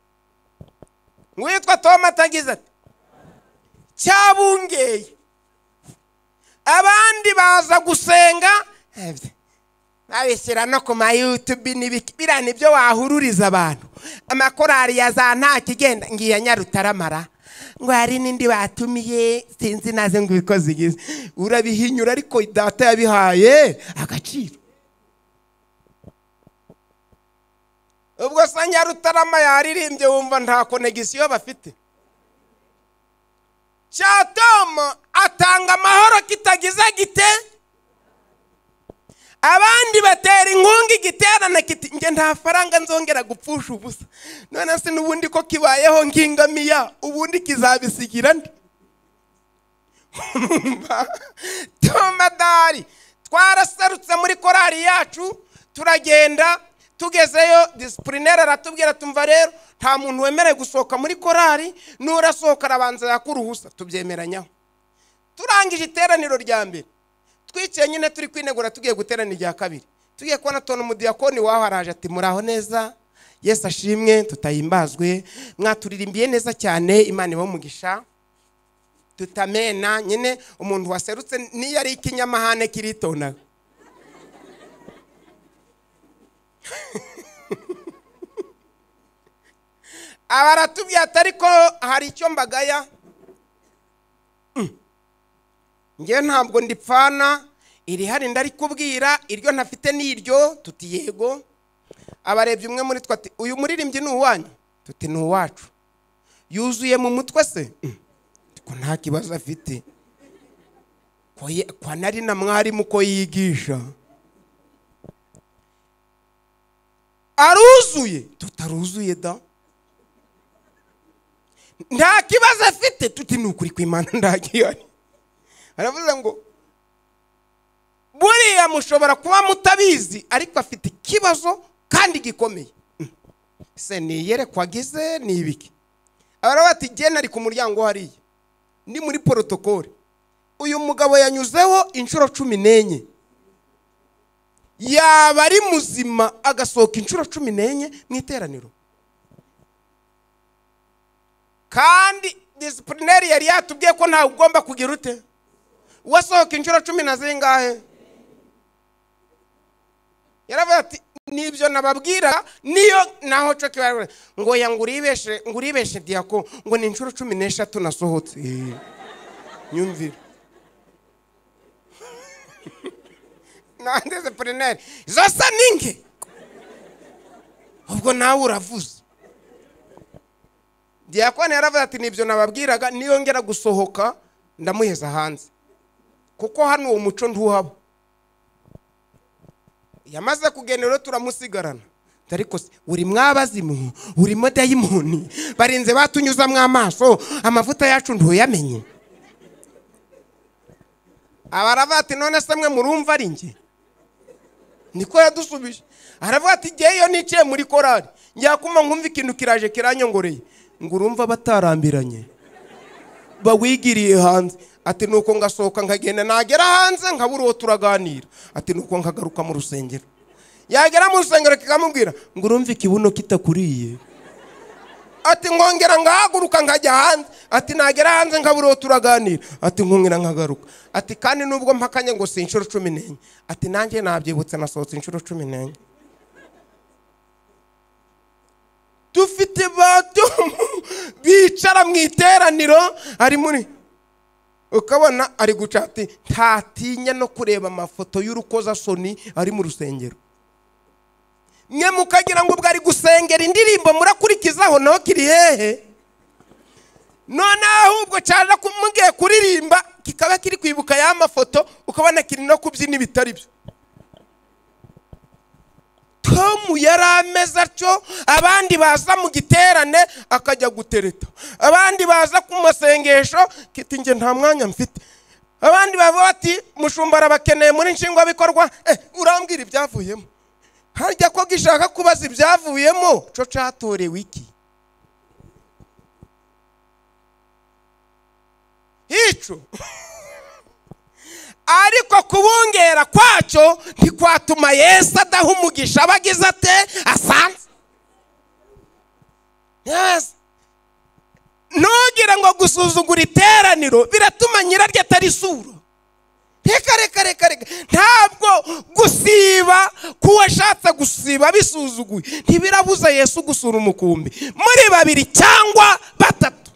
uwitwa Toma atagize ati cyabungeye, abandi baza gusenga babishyira no ku ma YouTube n'ibiki, biriya nibyo wahururiza abantu. Amakorari ya za nta kigenda ngiya Nyarutaramara, ngo hari n'indi batumiye sinzi naze ngo ibikoze igize, urabihinyura ariko data yabihaye agaciro. Ubwo sa Nyarutarama yaririmbye wumva nta connexion bafite. Cya Toma atanga amahoro kitagize gite, abandi batera inkunga igiterane kiti nge nta faranga nzongera gupfusha ubusa, none se n'ubundi ko kibayeho nk'ingamiya ubundi kizabisigira nde? Toma dari twaraserutse muri korari yacu turagenda, tugezeyo disciplinaire aratubwira tumva rero nta muntu wemerewe gusohoka muri korari, nurasohoka arabanza yakuruhusa. Tubyemeranyaho. Turangije iteraniro rya mbere, twicaye nyine turi kwinegura tugiye guterana irya kabiri, tugiye kubona tona umudiyakoni waho araje ati muraho neza, Yesu ashimwe, tutahimbazwe, mwaturirimbiye neza cyane, Imana ibahe umugisha. Tutamena nyine umuntu waserutse niyo ari ikinyamahane kiritona. Abaratubwiye ati ariko hari icyo mbagaya, ngewe ntabwo ndipfana iri hari ndarikubwira, iryo ntafite n'iryo. Tuti yego. Abarebye umwe muri twe ati uyu muririmbyi ni uwanyu? Tuti ni uwacu. Yuzuye mu mutwe se? Ko nta kibazo afite, ko nari na mwarimu ko yigisha. Aruzuye? Tutaruzuye da. Nta kibazo afite? Tuti ni ukuri kw'Imana ndagihari. Aravuze ngo buriya mushobora kuba mutabizi ariko afite ikibazo kandi gikomeye. Se niyerekwa agize ni ibiki? Aravuga ati jye nari ku muryango hariya ni muri protocole, uyu mugabo yanyuzeho inshuro 14, yaba ari muzima agasohoka inshuro 14 mu iteraniro. Kandi disciplinaire yari yatubwiye ko ntawe ugomba kugira ute wasohoka inshuro 10 na zingahe. Yaravuze ati nibyo nababwira niyo naho cyo kibarwe ngo ya nguribeshe nguribeshe diako ngo ni inshuro 13 nasohotse. Nyumvira na disciplinaire zosa ninge ubwo nawe uravuze. Diakoni yaravuze ati nibyo nababwiraga niyo ngera gusohoka ndamuheza hanze, kuko hano uwo muco ntuhaba. Yamaze kugenera turamusigarana, ariko uri mwabazimu urimo dayimoni barinze batunyuzamwe amaso, amavuta yacu ntuyamenye. Abaravuga ati none se mwe murumva ari nge? Niko yadusubije. Aravuga ati ngewe iyo niciye muri korari njya kuma nkumva ikintu kiraje kiranyongoreye, ngo urumva batarambiranye bawigiriye hanze. Ati nuko ngasohoka nkagenda, nagera hanze nkabura uwo turaganira. Ati nuko nkagaruka mu rusengero. Yagera mu rusengero kikamubwira ngo urumva ikibuno kitakuriye. Ati ngongera ngahaguruka nkajya hanze. Ati nagera hanze nkabura uwo turaganira. Ati nkongera nkagaruka. Ati kandi nubwo mpakanye ngo si inshuro 14, ati nanjye nabyibutse nasohotse inshuro 14. Dufite ba Tomu bicara mu iteraniro ari muri, ukabona ari gucati, ntatinya no kureba amafoto y'urukozasoni ari mu rusengero. Mwe mukagira ngo ubwo ari gusengera indirimbo murakurikizaho, naho kiri hehe? None ahubwo cyaje mugiye kuririmba kikaba kiri kwibuka ya mafoto, ukabona kiri no kubyina ibitari byo. Tomu yari ameze atyo, abandi baza mu giterane akajya gutereta, abandi baza ku masengesho kiti nge nta mwanya mfite, abandi bavuga bati mushumba arabakeneye muri nshingwabikorwa. Urambwira ibyavuyemo? Harya ko gishaka kubaza ibyavuyemo, cyo catorewe iki? Ico ariko kubungera kwacyo ntikwatuma Yesu adaha umugisha abagize ate asanze. Yes. Ntugire ngo gusuzugura iteraniro biratuma nyiraryo atarisura. Reka reka reka reka, ntabwo gusiba kuwashatse gusiba bisuzuguye ntibirabuza Yesu gusura umukumbi muri babiri cyangwa batatu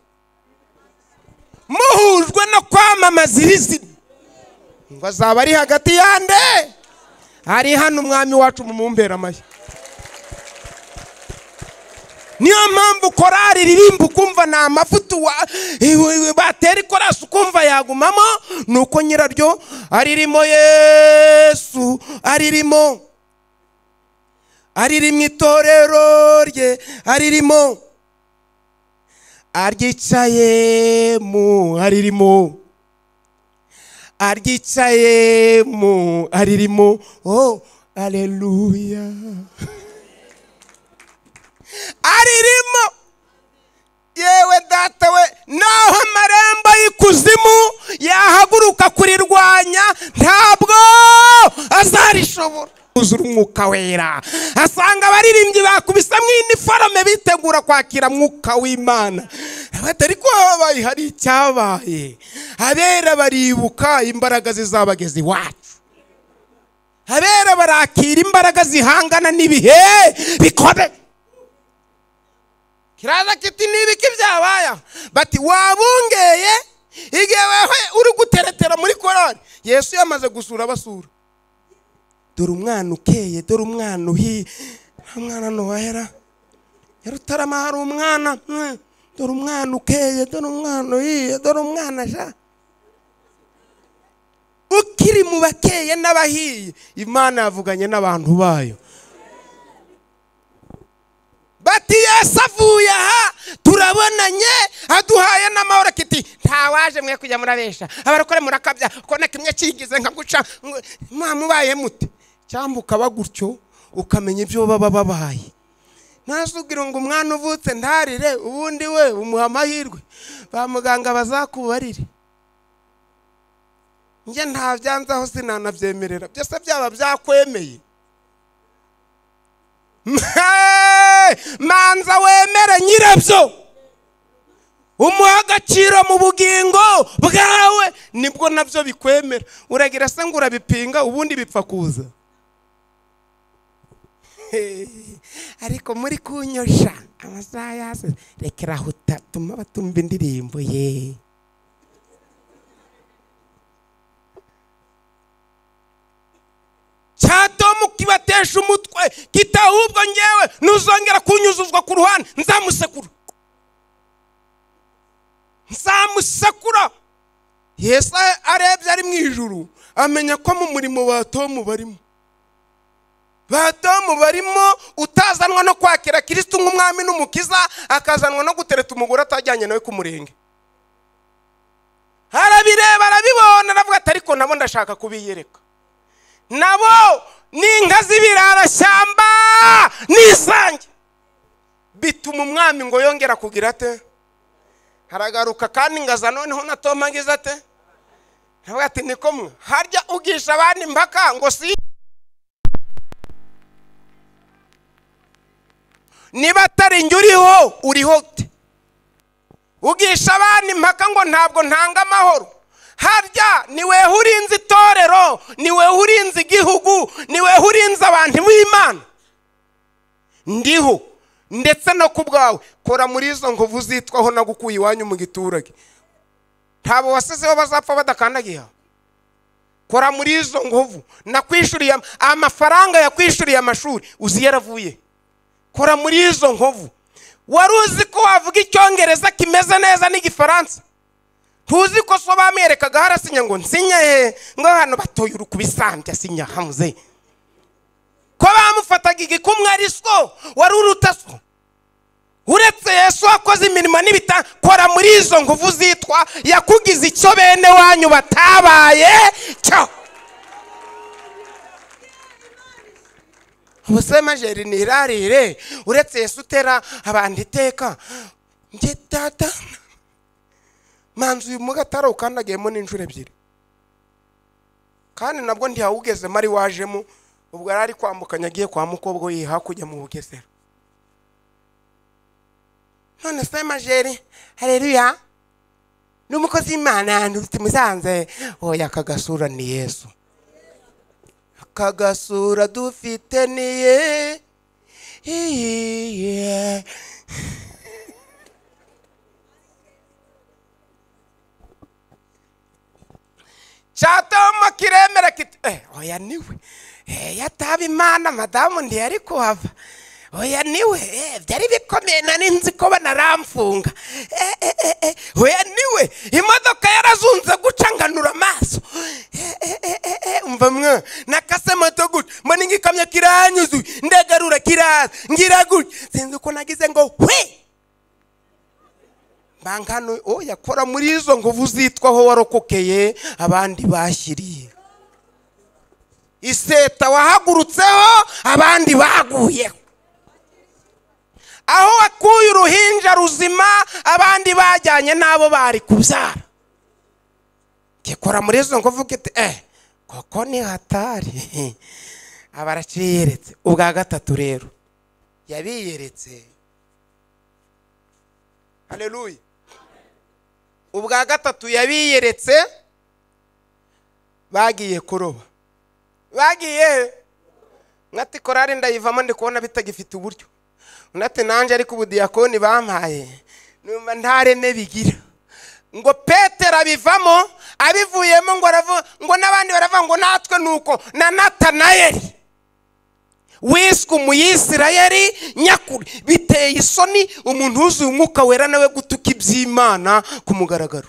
muhujwe no kwamamaza iri zina, ngo azaba ari hagati yande. Ari hano umwami wacu mumumbera amashyi. Niyo mpamvu korari ririmba ukumva ni amavuta, batera ikorasi ukumva yagumamo, nuko nyiraryo aririmo Yesu, aririmo, aririmo itorero rye, aririmo, aryicayemo, aririmo, aryicayemo, aririmo. Oh, haleluya. Aririmo. Yewe data we, naho amarembo y'ikuzimu yahaguruka kurirwanya ntabwo azarishobora. Uzura umwuka wera, asanga abaririmbyi bakubisamo iniforome bitegura kwakira mwuka w'Imana. Batari ko habaye hari icyabaye, abera baribuka imbaraga zizabageza iwacu, abera barakira imbaraga zihangana n'ibihe bikomeye. Kiraza kiti nibiki byabaya, bati wabungeye igihe wewe uri guteretera muri korari. Yesu yamaze gusura basura, dore umwana ukeye, dore umwana uhiye, umwana nowahera Nyarutarama hari umwana, dore umwana ukeye, dore umwana uhiye, dore umwana sha ukiri mu bakeye n'abahiye. Imana yavuganye n'abantu bayo bati Yesu avuye aha turabonanye, aduhaye n'amahoro. Kiti ntawaje mwe kujya murabesha abarokore murakabya, ko na kimwe kigize nka guca mubaye mute, cyangwa ukaba gutyo ukamenya ibyo baba babaye. Nasugira ngo umwana uvutse ntarire, ubundi we umuha amahirwe, ba muganga bazakubarire. Njye nta byanzaho sinanabyemerera, byose byaba byakwemeye. Manza wemere nyirabyo, umuha agaciro mu bugingo bwawe, nibwo nabyo bikwemera. Uragira se ngo urabipinga, ubundi bipfa kuza. Ariko muri kunyosha amasaha yase, rekera huta tuma batumva indirimbo ye. Cyatomu kibatesha umutwe kitahubwo ngewe nuzongera kunyuzuzwa ku ruhande nzamusekura, nzamusekura. Yesu arebye ari mu ijuru amenya ko mu murimo wa Tomu barimo, ba Tomu barimo utazanwa no kwakira Kristo nk'umwami n'umukiza, akazanwa no gutereta umugore atajyanye nawe ku murenge. Arabireba arabibona, aravuga ati ariko nabo ndashaka kubiyereka, nabo ni inka z'ibirarashyamba n'isange. Bituma umwami ngo yongera kugira ate, haragaruka kandi ngaza noneho na Tomu agize ate, aravuga ati niko mwe harya ugisha abandi impaka ngo si niba atari njye uriho uriho ute? Ugisha abandi impaka ngo ntabwo ntanga amahoro, harya ni weho urinze itorero, ni weho urinze igihugu, ni weho urinze abantu b'Imana. Ndiho ndetse no ku bwawe. Kora muri izo nkovu zitwaho nagukuye iwanyu mu giturage. Ntabo wasizeho bazapfa badakandagiye. Kora muri izo nkovu nakwishuriye amafaranga, yakwishuriye amashuri uzi yaravuye. Kora muri izo nkovu. Wari uzi ko wavuga icyongereza kimeze neza n'igifaransa? Ntuzi ko so bamwerekaga harasinya ngo nsinye he, ngo hano batoye urukubisambya asinya hamuze. Ko bamufataga igikumwe ari so wari uruta so. Uretse Yesu wakoze imirimo n'ibita. Kora muri izo nkovu zitwa yakugize icyo bene wanyu batabaye cyo. Ubuse majeri nirarire, uretse Yesu utera abantu iteka. Nge data manzu uyu mugatara ukandagiyemo n'inshuro ebyiri, kandi nabwo ntiyawugeze mari wajemo. Ubwo yari ari kwambukanya agiye kwa mukobwa we hakurya mu Bugesera. None se majeri, haleluya, n'umukozi w'Imana nturutse Musanze. Oya, akagasura ni Yesu, akagasura dufite ni ye. Cyatoma kiremera kiti oya niwe, yataba Imana madamu ntiyari kuhava. Oya niwe, byari bikomeye nari nzi ko banaramfunga. Oya niwe, imodoka yarazunze guca nganura amaso. Umva mwe nakase moto gutya mbona igikamyo kiranyuzuye, ndagarura kiraza ngira gutya, sinzi uko nagize ngo hwe bankano. Oya, kora muri izo nguvu zitwaho warokokeye abandi bashyiriye. Iseta wahagurutseho abandi baguyeho. Aho wakuye uruhinja ruzima abandi bajyanye nabo bari kubyara. Kikora muri izo nguvu kiti koko ni hatari. Abaraciyeretse. Ubwa gatatu rero yabiyeretse. Haleluya. Ubwa gatatu yabiyeretse bagiye kuroba. Bagiye ngati korari ndayivamo ndi kubona bitagifite uburyo. Unati nanje ariko ubudiyakoni bampaye numva ntareme bigira. Ngo Petero abivamo, abivuyemo ngo aravuga ngo n'abandi baravuga ngo natwe nuko na Natanayeli wiswe umuyisirayeli nyakuri. Biteye isoni umuntu wuzuye umwuka wera nawe gutuka iby'Imana ku mugaragaro.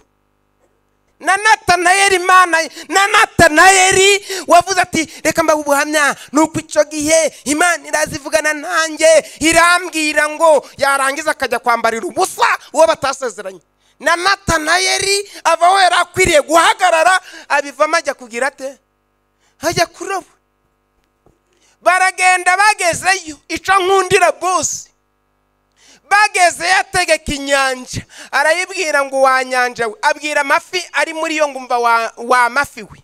Na Natanayeli Imana, na Natanayeli wavuze ati reka mbahe ubuhamya nuko icyo gihe Imana irazivugana nanjye irambwira ngo, yarangiza akajya kwambarira ubusa uwo batasezeranye. Na Natanayeli ava aho yari akwiriye guhagarara abivamo ajya kugira ate? Ajya kuroba. Baragenda bagezeyo, ico nkundira bosi. Bagezeyo ategeka inyanja, arayibwira ngo wa nyanja we, abwira amafi ari muri yo ngo umva wa mafi we.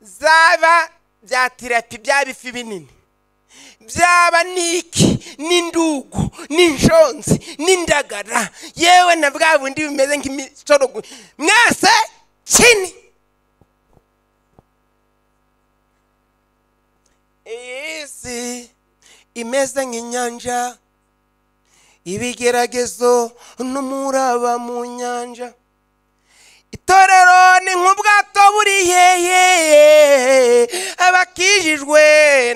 Zaba bya tirapi bya bifi binini, byaba niki n'indugu n'injonzi n'indagara, yewe na bwa bundi bimeze nk'imisoro, mwese chini. Iyi si imeze nk'inyanja, ibigeragezo n'umuraba mu nyanja. Itorero ni nk'ubwato buri hehe, abakijijwe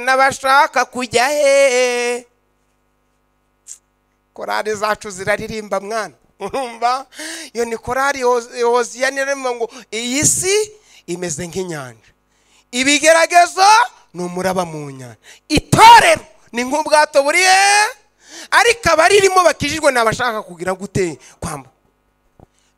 n'abashaka kujya he. Korali zacu ziraririmba mwana, urumva iyo ni korali Hoziyana irimo ngo iyi si imeze nk'inyanja, ibigeragezo n'umuraba mu nyanja. Itorero ni nk'ubwato buri hehe, ariko abaririmo bakijijwe n'abashaka kugira gute kwambuka.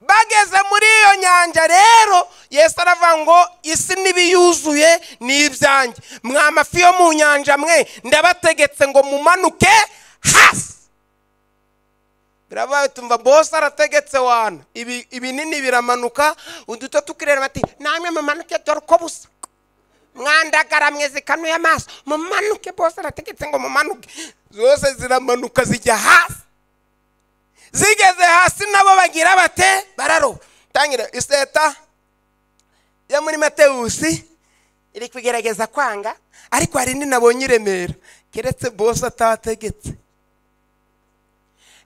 Bageze muri iyo nyanja rero Yesu aravuga ngo isi n'ibiyuzuye ni ibyanjye, mwa mafi yo mu nyanja mwe ndabategetse ngo mumanuke hasi. Birabaye tumva boss arategetse wana, ibinini biramanuka, uduto tukirera bati namwe mumanuke dore uko busa, mwandagara mwe zikanuye amaso, mumanuke, boss arategetse ngo mumanuke. Zose ziramanuka zijya hasi. Zigeze hasi nabo bagira bate bararoba. Tangira iseta ya muri Matewusi iri kugerageza kwanga, ariko hari indi nabonye iremera Keretse boss atategetse.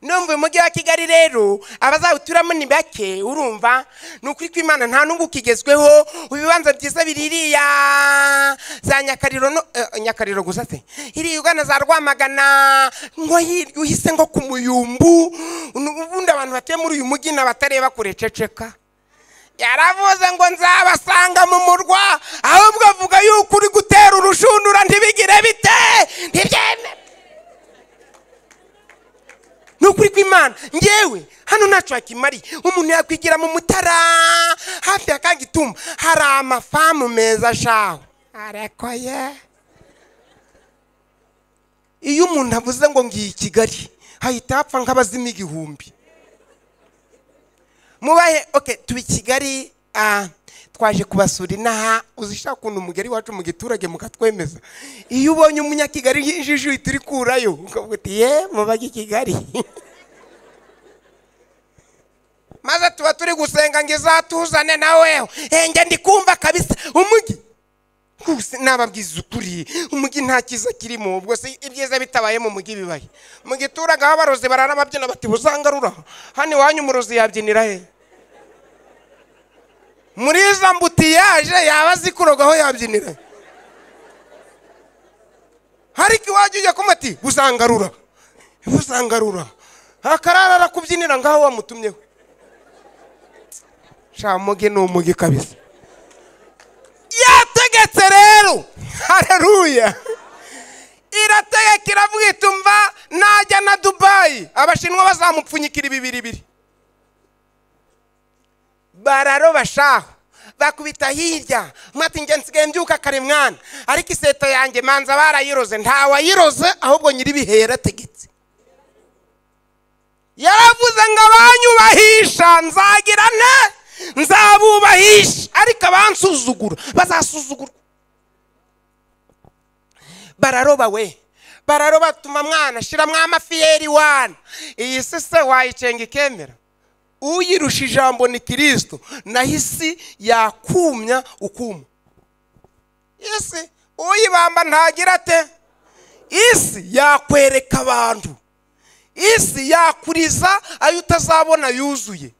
Numva umujyi wa Kigali rero abazawuturamo ni bake, urumva ni ukuri kw'Imana nta nubwo ukigezweho. Ibibanza byiza biririya za Nyakariro no Nyakariro gusa se iri ugana za Rwamagana, ngo hirya uhise ngo ku Muyumbu. Ubundi abantu batuye muri uyu mujyi n'abatareba kure ceceka. Yaravuze ngo nzabasanga mu murwa, ahubwo avuga yuko uri gutera urushundura ntibigire bite, ntibyemere. Nukuri kw'Imana ngewe hano ntaco hakimari. Umuntu yakwigira mu Mutara hafi ya Kagitumba hari amafamu meza shaho, ariko ye iyo umuntu avuze ngo ngiye i Kigali hahita hapfa nk'abazima 1000. Mubahe okay, tubi Kigali twaje kubasura inaha. Uzishaka ukuntu umugeri wacu mu giturage mukatwemeza. Iyo ubonye umunyakigali ijisho itiri kurayo ukavuga uti ye mubage Kigali. Maze tuba turi gusenga ngo izatuzane nawe. Njye ndikumva kabisa umugi nababwiza ukuri, umugi nta cyiza kirimo. Ubwo se ibyiza bitabaye mu mugi bibaye mu giturage aho abarozi barara babyina bati buzangarura. Hano iwanyu umurozi yabyinira he? Muri izo mbutiyaje yaba azi kuroga aho yabyinira. Ariko iwacu ujya kumati buzangarura, buzangarura, akarara arakubyinira ngaho wamutumyeho. Sha mugi ni umugi kabisa. Yategetse rero, haleluya, irategeka iravuga itumva najya na Dubai abashinwa bazamupfunyikira ibibiri. Bararoba shaho bakubita hirya, mwati nge nsigaye mbyuka kare mwana, ariko iseta yanjye manza barayiroze. Ntawayiroze ahubwo nyiribihe yarategetse. Yaravuze ngo abanyubahisha nzagira nte, nzabubahisha, ariko abansuzugura bazasuzugurwa. Bararoba we, bararoba tuma mwana shiramwo amafiyeri wana. Iyi se wayicenga ikemera. Uyirusha ijambo ni Kristo, naho isi yakumya ukuma. Isi uyibamba ntagira ate? Isi yakwereka abantu, isi yakuriza ayo utazabona yuzuye.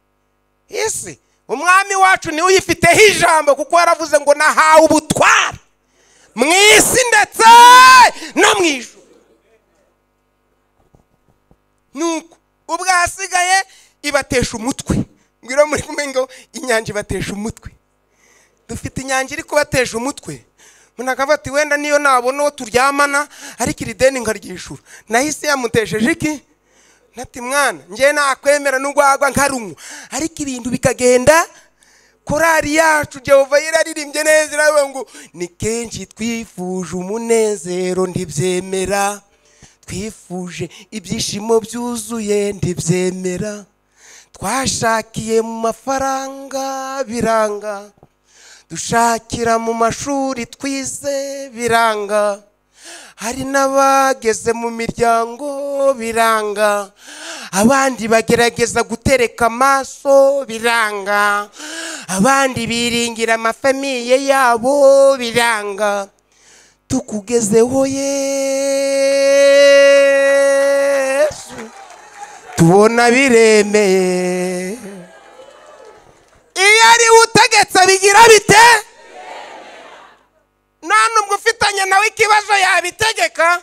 Isi umwami wacu ni uyifiteho ijambo, kuko yaravuze ngo nahawe ubutware mu isi ndetse no mu ijuru. Nuko ubwasigaye ibatesha umutwe. Ngwiro muri kumwe ngo inyanja ibatesha umutwe. Dufite inyanja iri kubatesha umutwe. Umuntu akavuga ati wenda niyo nabona uwo turyamana ariko iri deni nkaryishura. Nahise yamutesheje iki? Nati mwana nje nakwemera n'ugwagwa nkarunywa, ariko ibintu bikagenda. Korari yacu Jehova yararirimbye neza iravuga ngo ni kenshi twifuje umunezero ntibyemera, twifuje ibyishimo byuzuye ntibyemera, twashakiye mu mafaranga biranga, dushakira mu mashuri twize biranga, hari n'abageze mu miryango biranga, abandi bagerageza gutereka amaso biranga, abandi biringira amafamiye yabo biranga, tukugezeho Yesu tubona biremeye. Iyo ari utegetse bigira bite? Nta nubwo ufitanye nawe ikibazo yabitegeka.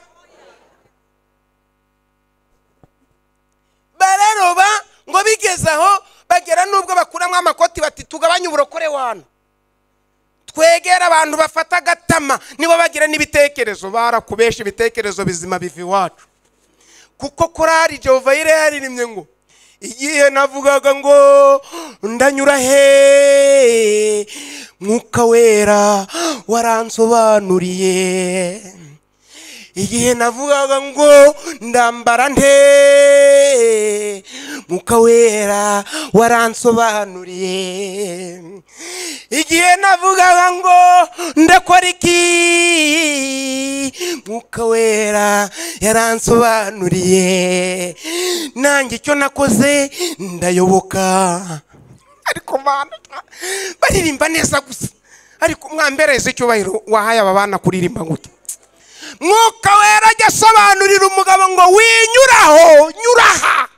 Bararoba ngo bigeze aho bagera nubwo bakuramo amakoti bati tugabanye uburokore wana, twegera abantu bafata agatama nibo bagira n'ibitekerezo. Barakubesha ibitekerezo bizima biva iwacu. Kuko korari Jehova yaririmbye ngo igihe navugaga ngo ndanyura he, Mwuka Wera waransobanuriye. Igihe navugaga ngo ndambara nte, Mwuka Wera waransobanuriye. Igihe navugaga ngo ndakora iki, Mwuka Wera yaransobanuriye. Nanjye icyo nakoze ndayoboka. Ariko bana baririmba neza gusa, ariko mwambereze icyubahiro wahaye aba bana kuririmba gute? Mwuka Wera ajya asobanurira umugabo ngo winyuraho, nyuraha.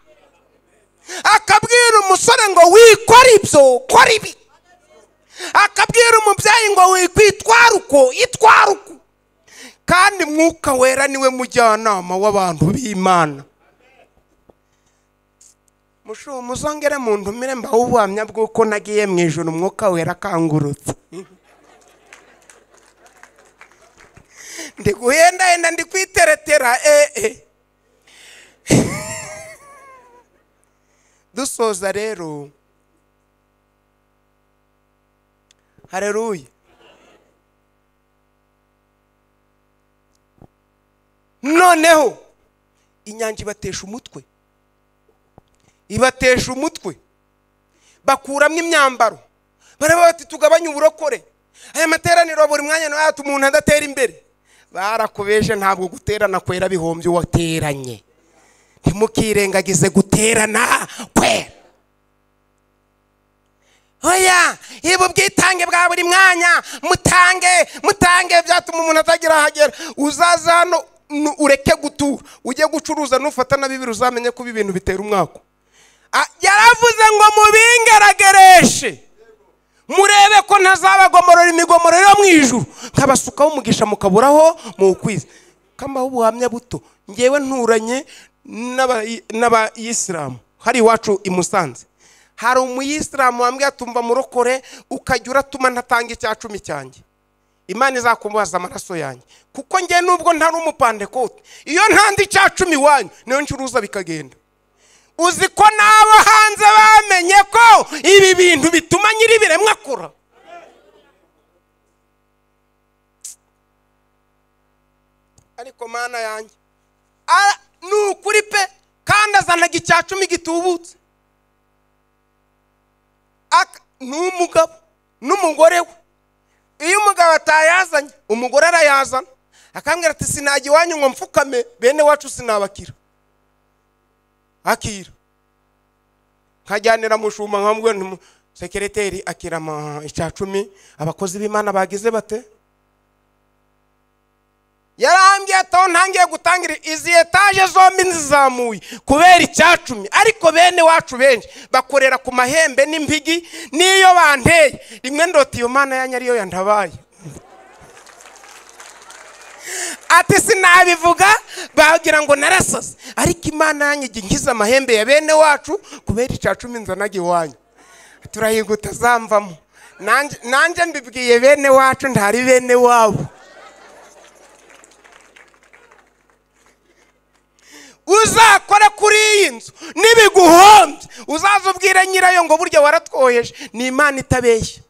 Akabwira umusore ngo wikora ibyo, kora ibi. Akabwira umubyeyi ngo wikwitwara uko, itwara uko. Kandi Mwuka Wera niwe mujyanama w'abantu b'Imana. Muzongere mu ntumire mbaho ubuhamya bw'uko nagiye mu ijuru Umwuka Wera akangurutse. Ndi guhendahenda, ndi kwiteretera. Dusoza rero, haleluya. Noneho inyanja ibatesha umutwe, ibatesha umutwe, bakuramo imyambaro, baraba bati tugabanye uburokore, aya materaniro buri mwanya nawe ati umuntu adatera imbere. Barakubeje, ntabwo guterana kwera bihombye uwateranye. Ntimukirengagize guterana kwera. Oya, ibu ubwitange bwa buri mwanya, mutange mutange, byatuma umuntu atagira ahagera. Uzaza hano ureke gutura, ujye gucuruza, nufata na bibiri uzamenye ko ibintu bitera umwako. Yaravuze ngo mubingeragereshe, murebe ko ntazabagomorora imigomoro yo mu ijuru, nkabasukaho umugisha mukaburaho muwukwiza. Kambaho ubuhamya buto, ngewe nturanye n'abayisilamu hari iwacu i Musanze. Hari umuyisilamu wambwiye atumva murokore, ukajya uratuma ntatanga icya 10 cyanjye, Imana izakumbaza amaraso yanjye, kuko nge nubwo ntari umupantekote, iyo ntandi icya 10 iwanyu niyo ncuruza bikagenda. Uzi ko n'abo hanze bamenye ko ibi bintu bituma nyir'ibiremwa akura. Ariko Mana yanjye, ni ukuri pe, kandi azanaga icya 10 gitubutse. N'umugabo n'umugore we, iyo umugabo atayazanye umugore arayazana, akambwira ati sinajya iwanyu ngo mfukame, bene wacu sinabakira. Akira nkajyanira mushuma, nkamubwira sekereteri akira icya 10, abakozi b'Imana bagize bate. Yarambwiye ati aho ntangiye gutangira izi etaje zombi nzizamuye kubera icya 10, ariko bene wacu benshi bakorera ku mahembe n'impigi, niyo banteye rimwe ndota iyo Mana yanyu ariyo yantabaye. Ati sinabivuga bagira ngo narasase, ariko Imana yanyu ijya inkiza amahembe ya bene wacu kubera icya 10 nzanaga iwanyu. Turahiga utazamvamo. Nanjye mbibwiye bene wacu, ntari bene wabo. Uzakora kuri iyi nzu nibiguhombye, uzaza ubwire nyirayo ngo burya waratwoheje. Ni Imana itabeshya,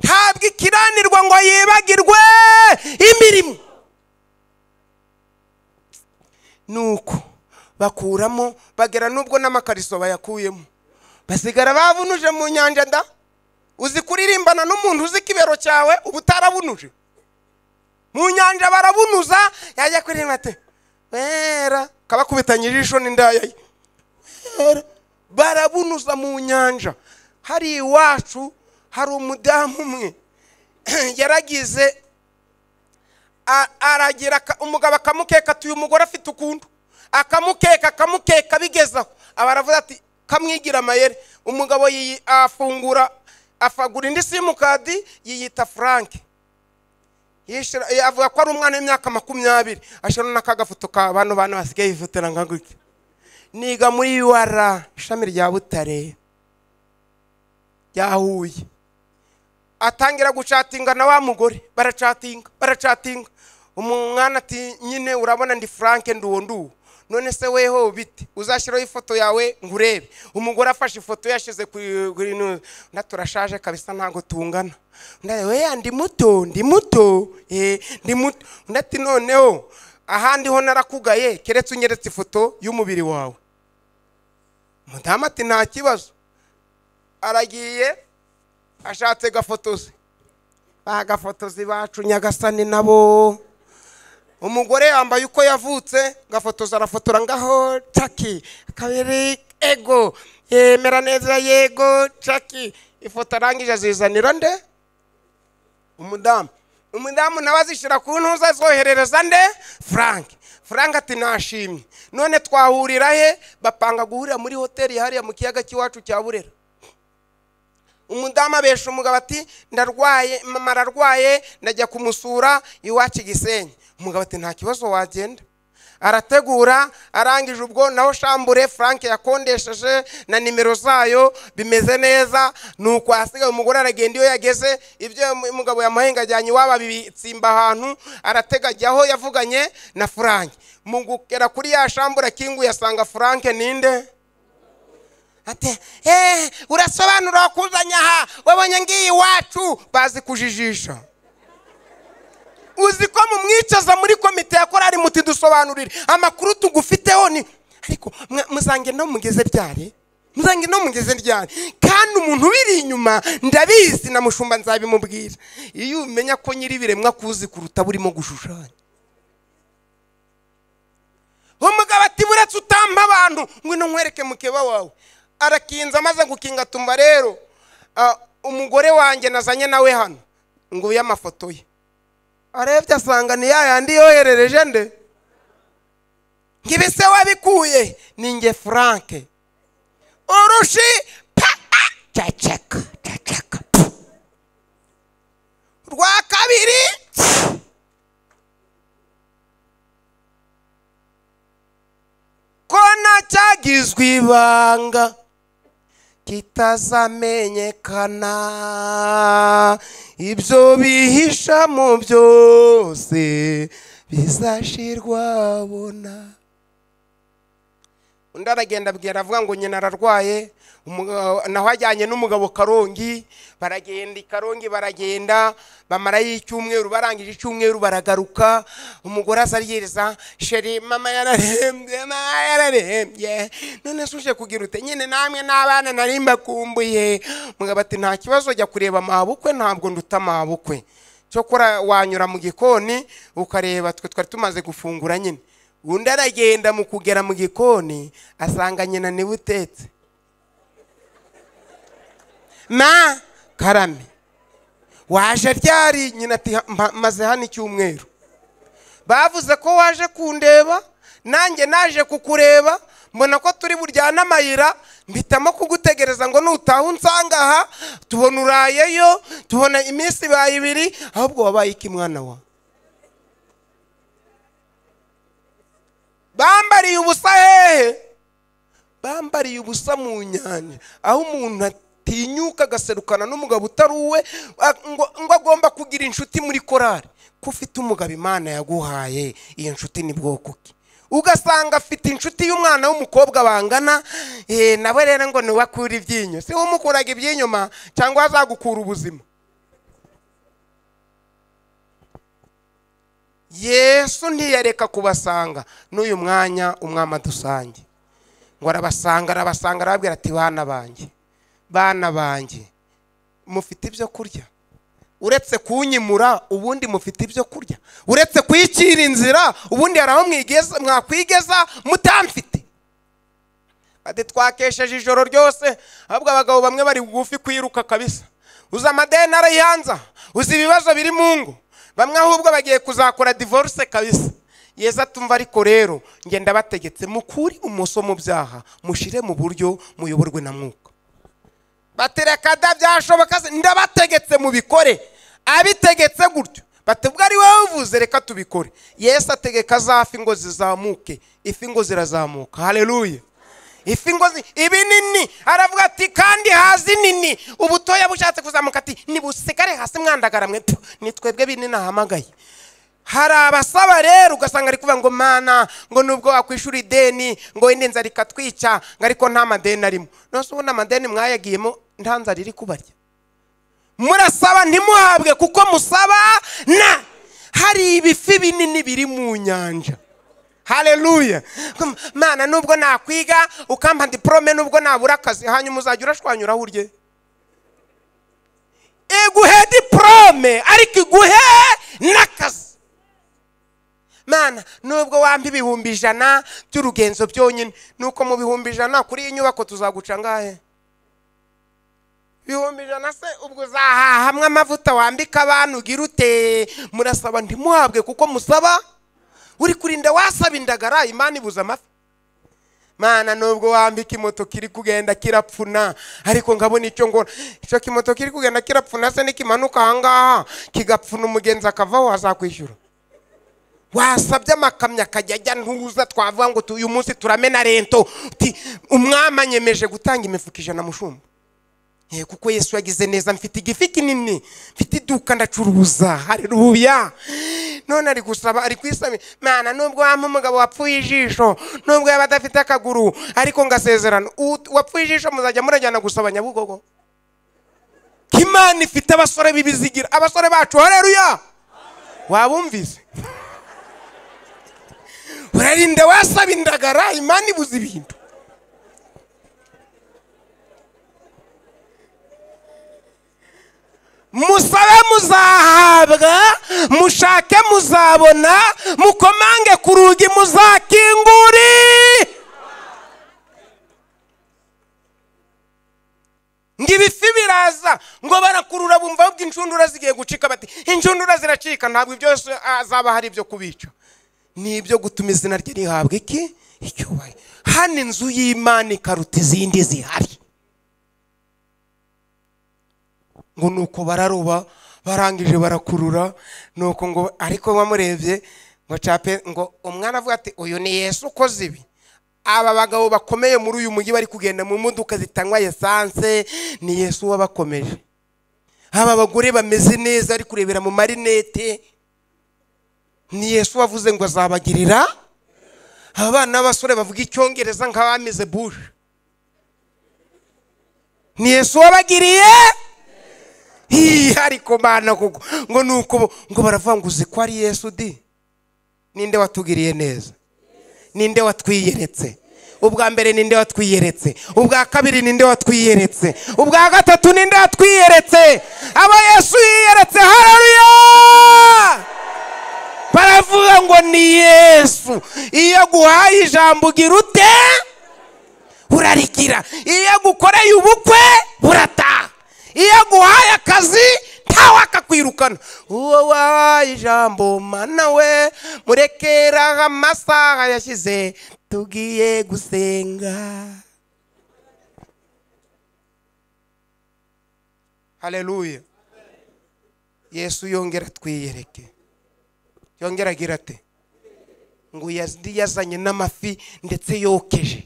ntabwo ikiranirwa ngo yibagirwe imirimo. Nuko bakuramo, bagera nubwo n'amakariso bayakuyemo, basigara babunuje mu nyanja. Da uzi kuririmbana n'umuntu uzi kibero cyawe uba utarabunuje mu nyanja, barabunuza, yajya kuririmba ati wera, kabakubitanye ijisho n'indaya ye, barabunuza mu nyanja. Hari iwacu hari umudamu umwe yaragize aragira umugabo akamukeka, atuye umugore afite ukuntu akamukeka akamukeka, bigezaho abaravuga ati kamwigira amayeri. Umugabo afungura afagura indi simukadi yiyita Frank, avuga ko ari umwana w'imyaka 20, ashira n'akagafoto ka bano bana basigaye bifotora nka gutya. Niga muri UR ishami rya Butare rya Huye. Atangira gucatinga na wa mugore, baracatinga baracatinga. Umwana ati nyine urabona ndi Frank nduwo nduwo, none se weho bite, uzashyiraho ifoto yawe ngurebe. Umugore afashe ifoto yashize kuri na turashaje kabisa ntago tungana. We ndi muto, ndi muto, ndi muto. Ndati noneho ahandi ho narakugaye, keretse unyeretse ifoto y'umubiri wawe. Mudamu ati nta kibazo. Aragiye ashatse gafotozi, bagafotozi bacu Nyagasani nabo. Umugore yambaye uko yavutse, gafotoza arafotora ngaho caki kabiri ego yemera neza yego caki. Ifoto arangije azizanira nde? Umudamu. Umudamu nawe azishyira ku ntuza zoherereza nde? Frank. Frank ati nashimye. None twahurira he? Bapanga guhurira muri hoteli hariya mu kiyaga cy'iwacu cya Burera. Umudamu abesha umugabo ati ndarwaye, mama ararwaye, ndajya kumusura iwacu Gisenyi. Umugabo ati nta kibazo wagenda. Arategura, arangije ubwo naho shambure Frank yakondesheje na nimero zayo bimeze neza. Nuko asigaye umugore aragenda, iyo yageze ibyo umugabo yamuhenga ajyanye iwabo bibitsimba ahantu, aratega ajya aho yavuganye na Frank. Mu gukera kuri ya shambure akinguye asanga Frank ninde? Ati urasobanura wakuzanye aha, wabonye ngiye iwacu. Bazi kujijisha. Uzi ko mumwicaza muri komite ya korari muti dusobanurire amakuru tugufiteho ni ariko muzange no mugeze ryari, muzange no mugeze ryari. Kandi umuntu ubiri inyuma ndabizi na mushumba nzabimubwira. Iyo umenya ko nyiri biremwa kuzi kuruta burimo gushushanya. Umugabo ati buretse utampa abantu ngwino nkwereke mukeba wawe. Arakinza, amaze gukinga tumba rero umugore wanjye nazanye nawe hano ngo y'amafoto ye. Arebye asanga ni yayandi yoherereje nde? Ngibise wabikuye ninge Frank. Urushi pa caceka caceka. Rwa kabiri kona cyagizwe ibanga kitazamenyekana, ibyo bihisha mu byose bizashirwa abona. Undi aragenda abwira avuga ngo nyina ararwaye, naho ajyanye n'umugabo Karongi, baragenda Karongi, baragenda bamarayo icyumweru, barangije icyumweru baragaruka. Umugore azariyereza sheri mama yararembye, mama yararembye, none se uje kugira ute? Nyine namwe n'abana nari mbakumbuye. Umugabo ati nta kibazo, jya kureba mabukwe, ntabwo nduta mabukwe, cyokora wanyura mu gikoni ukareba twe twari tumaze gufungura nyine. Undi aragenda mu kugera mu gikoni asanga nyina niwe utetse. Ma karame waje ryari? Nyina ati maze hano icyumweru. Bavuze ko waje kundeba, nanjye naje kukureba, mbona ko turi buryana amayira, mpitamo kugutegereza ngo nutaha unsanga aha, tubona urayeyo, tubona iminsi ibaye ibiri, ahubwo wabaye iki mwana wa? Bambariye ubusa hehe? Bambariye ubusa mu nyanja, aho umuntu atinyuka agaserukana n'umugabo utari uwe, ngo agomba kugira inshuti muri korari. Ko ufite umugabo Imana yaguhaye, iyo nshuti ni bwoko ki? Ugasanga afite inshuti y'umwana w'umukobwa bangana, nawe rero ngo niwe akura ibyinyo. Si umukuraga iby'inyuma cyangwa azagukura ubuzima. Yesu ntiyareka kubasanga n'uyu mwanya umwami adusange. Ngo arabasanga, arabasanga, arababwira ati bana banjye, bana banjye, mufite ibyo kurya? Uretse kunyimura ubundi mufite ibyo kurya? Uretse kuyicira inzira ubundi hari aho mwakwigeza mutamfite? Ati twakesheje ijoro ryose. Ahubwo abagabo bamwe bari bugufi kwiruka kabisa. Uzi amadeni arayanza, uzi ibibazo biri mu ngo, bamwe ahubwo bagiye kuzakora divorce kabisa. Yesu atumva ariko rero ngenda bategetse mukuri umoso mu byaha, mushire mu buryo muyoborwe na mwuka. Batereka da byashoboka, ndabategetse mubikore. Abitegetse gutyo batubwa ari wowe uvuze reka tubikore. Yesu ategeka zafi ngo zizamuke, ifi ngo zirazamuka. Haleluya. Ifi ngo ibinini, aravuga ati kandi hazi nini. Ubutoya bushatse kuzamuka ati nibusigare hasi mwandagara mwe, ni twebwe binini ahamagaye. Hari abasaba rero ugasanga ari kuvuga ngo mana ngo nubwo wakwishura ideni ngo indi nzara ikatwica, ngo ariko nta madeni arimo. Nose ubona amadeni mwayagiyemo nta nzara iri kubarya. Murasaba ntimuhabwe kuko musaba na hari ibifi binini biri mu nyanja. Haleluya. Mana nubwo nakwiga ukampa diplome, nubwo nabura akazi, hanyuma uzajya urashwanyura aho urye. Iguhe diplome ariko iguhe n'akazi. Mana nubwo wampa 100,000 by'urugenzo byonyine, nuko mu 100,000 kuri iyi nyubako tuzaguca ngahe? 100,000 se ubwo uzahaha hamwe amavuta wambika abantu ugira ute? Murasaba ntimuhabwe kuko musaba. Uri kurinda wasaba indagara, Imana ibuza amafi. Mana nubwo wambika imoto kiri kugenda kirapfuna, ariko ngabona icyo ngora. Icyo kimoto kiri kugenda kirapfuna se nikimanuka ahangaha kigapfuna umugenzi akavaho azakwishyura. Wasabye amakamyo akajya ajya ntuza, twavuga ngo uyu munsi turamena rento. Umwami anyemeje gutanga imifuka 100 mushumba. Kuko Yesu yagize neza, mfite igifi kinini, mfite iduka ndacuruza. Haleluya. None ari gusaba, ari kwisaba. Mana nubwo wampa umugabo wapfuye ijisho, nubwo yaba adafite akaguru, ariko ngasezerana. Wapfuye ijisho muzajya murajyana gusaba Nyabugogo. Imana ifite abasore bibizigira, abasore bacu. Haleluya. Wabumvise? Urarinda wasaba indagara, Imana ibuza ibintu. Musabe muzahabwa, mushake muzabona, mukomange ku rugi muzakinguri. Ngo ibifi biraza, ngo barakurura bumva ubwo inshundura zigiye gucika, bati inshundura ziracika. Ntabwo byose azaba hari ibyo kubica, ni ibyo gutuma izina rye rihabwa iki icyubahiro. Hano inzu y'Imana ikaruta izindi zihari. Ngo nuko bararoba, barangije barakurura, nuko ngo ariko bamurebye ngo cape, ngo umwana avuga ati uyu ni Yesu ukoze ibi. Aba bagabo bakomeye muri uyu mujyi bari kugenda mu modoka zitanywa esanse, ni Yesu wabakomeje. Aba bagore bameze neza ari kurebera mu marinete, ni Yesu wavuze ngo azabagirira. Aba bana b'abasore bavuga icyongereza nk'abamize bush, ni Yesu wabagiriye. Ariko Mana koko ngo nuko ngo baravuga ngo uzi ko ari Yesu di. Ninde watugiriye neza? Ninde watwiyeretse? Ubwa mbere ninde watwiyeretse? Ubwa kabiri ninde watwiyeretse? Ubwa gatatu ninde watwiyeretse? Aba Yesu yiyeretse. Haleluya. Baravuga ngo ni Yesu. Iyo aguhaye ijambo ugira ute? Urarigira. Iyo agukoreye ubukwe urataha. Iyo aguhaye akazi ntawe akakwirukana. Uwo wahaye ijambo Mana we, murekera amasaha yashyize tugiye gusenga. Haleluya. Yesu yongera twiyereke. Yongera agira ate? Ngo yazanye n'amafi ndetse yokeje.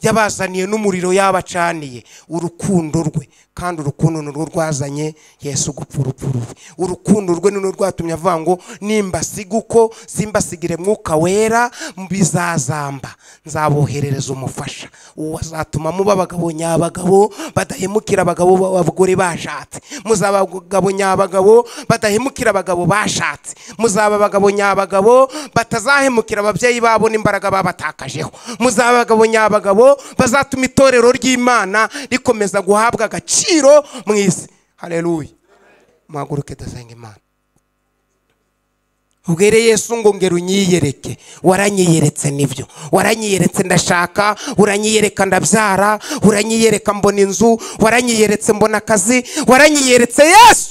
Yabazaniye n'umuriro yabacaniye. Urukundo rwe, kandi urukundo nurwo rwazanye Yesu gupfa urupfu rubi. Urukundo rwe nurwo rwatumye avuga ngo nimbasiga uko simbasigire mwuka wera, bizazamba nzaboherereza umufasha, uwo azatuma muba abagabo nyabagabo badahemukira abagabo abagore bashatse, muzaba abagabo nyabagabo badahemukira abagabo bashatse, muzaba abagabo nyabagabo batazahemukira ababyeyi babo n'imbaraga babatakajeho, muzaba abagabo nyabagabo bazatuma itorero ry'Imana rikomeza guhabwa agaciro mu isi. Haleluya. Muhaguruke dusenga Imana. Ubwire Yesu ngo ngera unyiyereke. Waranyiyeretse nibyo, waranyiyeretse ndashaka, uranyiyereka ndabyara, uranyiyereka mbona inzu, waranyiyeretse mbona akazi, waranyiyeretse Yesu.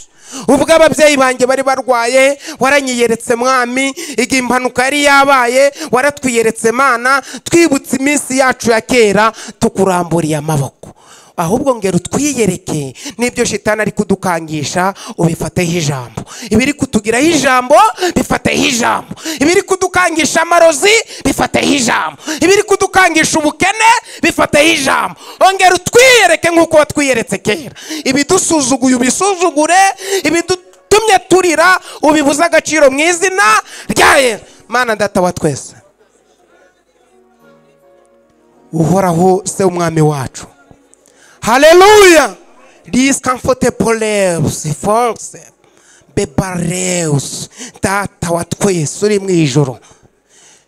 Ubwo ababyeyi banjye bari barwaye, waranyiyeretse Mwami. Igihe impanuka yari yabaye, waratwiyeretse Mana. Twibutse iminsi yacu ya kera, tukuramburiye amaboko. Ahubwo ngera utwiyereke n'ibyo shitani ari kudukangisha ubifateho ijambo. Ibiri kutugiraho ijambo bifateho ijambo. Ibiri kudukangisha amarozi bifateho ijambo. Ibiri kudukangisha ubukene bifateho ijambo. Ongera utwiyereke nk'uko watwiyeretse kera. Ibidusuzuguye ubisuzugure, ibidutumye turira ubibuze agaciro mu izina rya Yesu. Mana data wa twese, uhoraho se umwami wacu. Haleluya. Discomfortables force bebareus. Data wa twese uri mu ijuru,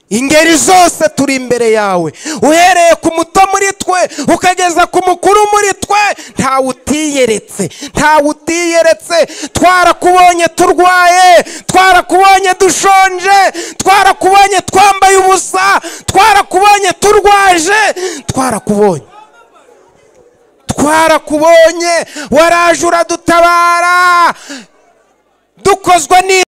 ingeri zose turi imbere yawe, uhereye ku muto muri twe ukageza ku mukuru muri twe, ntawe utiyeretse, ntawe utiyeretse. Twarakubonye turwaye, twarakubonye dushonje, twarakubonye twambaye ubusa, twarakubonye turwaje, twarakubonye. Twarakubonye, waraje uradutabara, dukozwa ni